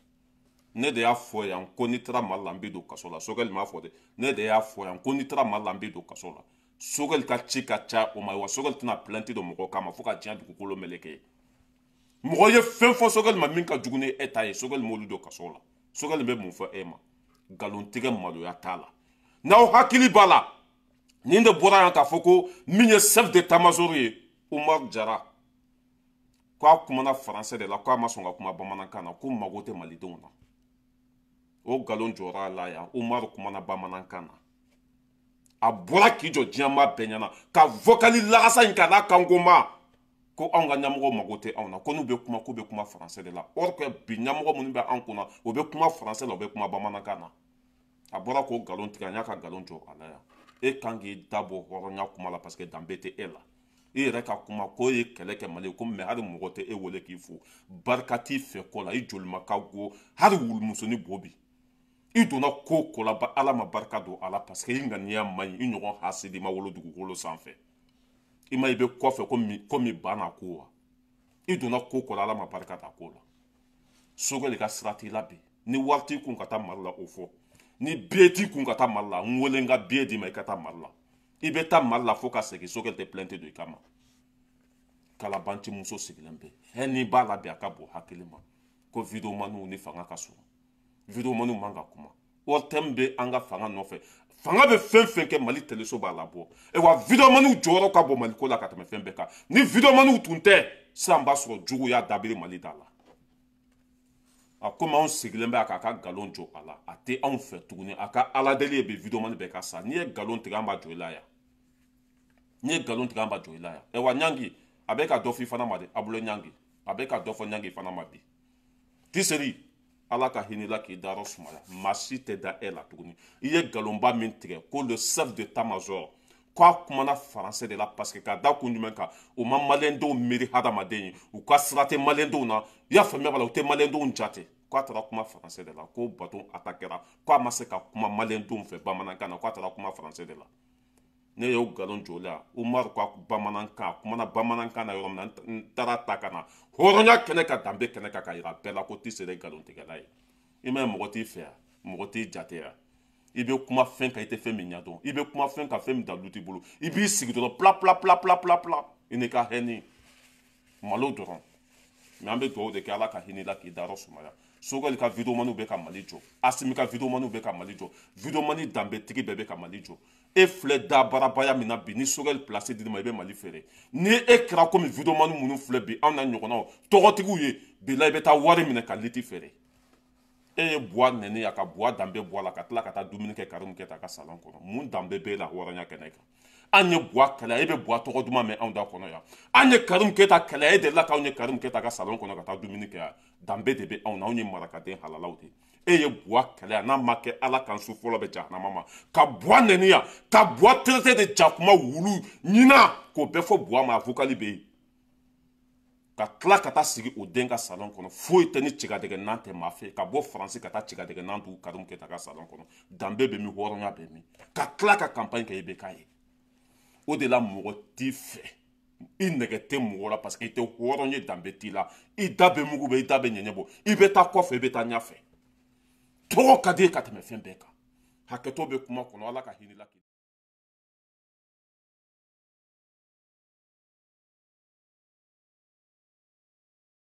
Ne de y'a fɔ yan ko n'i taara Mali la, n bɛ don kaso la. Sogɛli m'a fɔ dɛ, ne de y'a fɔ yan ko n'i taara Mali la, n bɛ don kaso la. Sogɛli ka ci ka ca o ma wa. Sogɛli tɛna plainte don mɔgɔ kama fo ka diɲɛ dugukolo meleke. Mɔgɔ ye fɛn fɔ Sogɛli ma min ka jugu ni e ta ye, Sogɛli m'olu don kaso la. Sogɛli bɛ mun fɔ e ma? Nkalontigɛ maloya t'a la. N'aw hakili b'a la, nin de bɔra yan k'a fɔ ko min ye chef d'état-major ye, Umaru Jara, k'a kumana français de la, k'a ma sɔn ka kuma bamanankan na, ko mago tɛ malidenw na. O nkalon jɔra a la yan. Umaru kumana bamanankan na, a bɔra k'i jɔ diɲɛmaa bɛɛ ɲɛna ka vocal lagasa in ka n'a kanko ma ko anw ka ɲɛmɔgɔ mago tɛ anw na, ko n'u bɛ kuma, k'u bɛ kuma français de la. Or que bi ɲɛmɔgɔ minnu bɛ an kunna, o bɛ kuma français la, o bɛ kuma bamanankan na. A bɔra k'o nkalon tigɛ, an y'a ka nkalon jɔ a la yan. E kan k'i da bɔ hɔrɔnya kuma la, parce que danbe tɛ e la. I yɛrɛ ka kuma k'o ye kɛlɛ kɛ Mali ye ko, mais hali mɔgɔ tɛ e wele k'i fo, barika t'i fɛ ko la, i jolima ka go hali wulumusonin bo bi. I donna ko ko la ba, Ala ma barika don a la, parce que i ŋaniya man ɲi. I ɲɔgɔn hasidi ma wolo dugukolo sanfɛ. I ma i bɛ kɔfɛ komi ba n'a ko wa. I donna ko ko la, Ala ma barika da ko la. Sogɛli ka sira t'i la bi. Ni wari t'i kun ka taa Mali la, o fɔ. Ni billet t'i kun ka taa Mali la, n wele n ka billet d'i ma, i ka taa Mali la. I bɛ taa Mali la fo ka segin, Sogɛli tɛ plainte don i kama. Kalabanci muso sigilen bɛ hɛni b'a la bi, a ka bon hakili ma ko videomaniw ni fanga ka surun, videomaniw man ka kuma. ORTM bɛ an ka fanga nɔfɛ, fanga bɛ fɛn fɛn kɛ, Mali teleso b'a labɔ. Wa videomaniw jɔyɔrɔ ka bon Mali ko la ka tɛmɛ fɛn bɛɛ kan. Ni videomaniw tun tɛ sisan, b'a sɔrɔ jugu y'a dabiri Mali da la. A komi anw sigilen bɛ a k'a ka nkalon jɔ a la, a tɛ anw fɛ tuguni. A ka ala deli ye bi, videomani bɛɛ ka sa. N'i ye nkalon tigɛ, an b'a jɔ i la yan. N'i ye nkalon tigɛ, an b'a jɔ i la yan. Wa ɲangi, a bɛ ka dɔ f'i fana ma dɛ. A bolo ɲangi, a bɛ ka dɔ fɔ ɲangi fana ma bi. Tiseri, Ala ka hinɛ la k'i dayɔrɔ sumaya. Maa si tɛ da e la tuguni. I ye nkalonba min tigɛ ko le chef d'état-major, k'a kumana français de la, parce que ka da kun jumɛn kan? U ma maliyɛndenw miiri hadamaden ye, u ka sira tɛ maliyɛndenw na. I y'a faamuya b'a la, u tɛ maliyɛndenw jate. K'a taara kuma français de la, ko bateau attaquera, k'a ma se ka kuma maliyɛndenw fɛ bamanankan na, k'a taara kuma français de la. Ne y'o nkalon jɔ la. Umaru ka bamanankan, a kumana bamanankan na yɔrɔ min na, n taara ta ka na hɔrɔnya kɛnɛ ka danbe kɛnɛ kan ka yira bɛɛ la ko Tisere nkalontigɛla ye. I ma ye, mɔgɔ t'i fɛ yan, mɔgɔ t'i jate yan. I bɛ kuma fɛn kan, i tɛ fɛn min ɲɛdɔn. I bɛ kuma fɛn kan, fɛn min dalu t'i bolo. I b'i sigi dɔrɔn, pla pla pla pla pla pla, i n'i ka hɛni malo dɔrɔn. Mais an bɛ dugawu de kɛ, Ala ka hinɛ la k'i dayɔrɔ sumaya. Sogɛli ka videomaniw bɛ ka Mali jɔ, Asimi ka videomaniw bɛ ka Mali jɔ, videomani danbetigi bɛɛ bɛ ka Mali jɔ. E filɛ dabarabaya min na bi, ni Sogɛli place dir'i ma, i bɛ Mali feere. Ni e kɛra komi videomani minnu filɛ bi, anw n'a ɲɔgɔnnaw tɔgɔtigiw ye bi la, i bɛ taa wari minɛ ka liti feere. E ye buwa nɛni a ka buwa danbe bɔ a la, ka tila ka taa dumuni kɛ Karimu Kɛta ka salon kɔnɔ. Mun danbe b'e la hɔrɔnya kɛnɛ kan? An ye buwa kɛlɛ, e bɛ buwa tɔgɔ duman mɛn anw da kɔnɔ yan. An ye Karimu Kɛta kɛlɛ, e delila k'anw ye Karimu Kɛta ka salon kɔnɔ ka taa dumuni kɛ yan? Danbe de bɛ anw na, anw ye marakaden halalaw de ye. E ye buwa kɛlɛ yan, n'a ma kɛ Ala kan su fɔlɔ bɛ jahanama ma, ka buwa nɛni yan, ka buwa traité de jakuma wulu ɲina, k'o bɛɛ fɔ buwa ma, a vocal bɛ yen, ka tila ka taa sigi o den ka salon kɔnɔ. Foyi tɛ ni cigadɛgɛ nan tɛ maa fɛ, ka bɔ Faransi ka taa cigadɛgɛ nan tugu Karimu Kɛta ka salon kɔnɔ. Danbe bɛ min? Hɔrɔnya bɛ min? Ka tila ka campagne kɛ i bɛ k'a ye. O de la mɔgɔ t'i fɛ, i nɛgɛ tɛ mɔgɔ la, parce que i tɛ hɔrɔn ye, danbe t'i la. I da bɛ mugu bɛ, i da bɛ ɲɛɲɛ bɔ, i bɛ taa kɔfɛ, i bɛ taa ɲɛfɛ. Tɔgɔ ka di ye ka tɛmɛ fɛn bɛɛ kan. Hakɛto bɛ kuma kɔnɔ, Ala ka hinɛ la.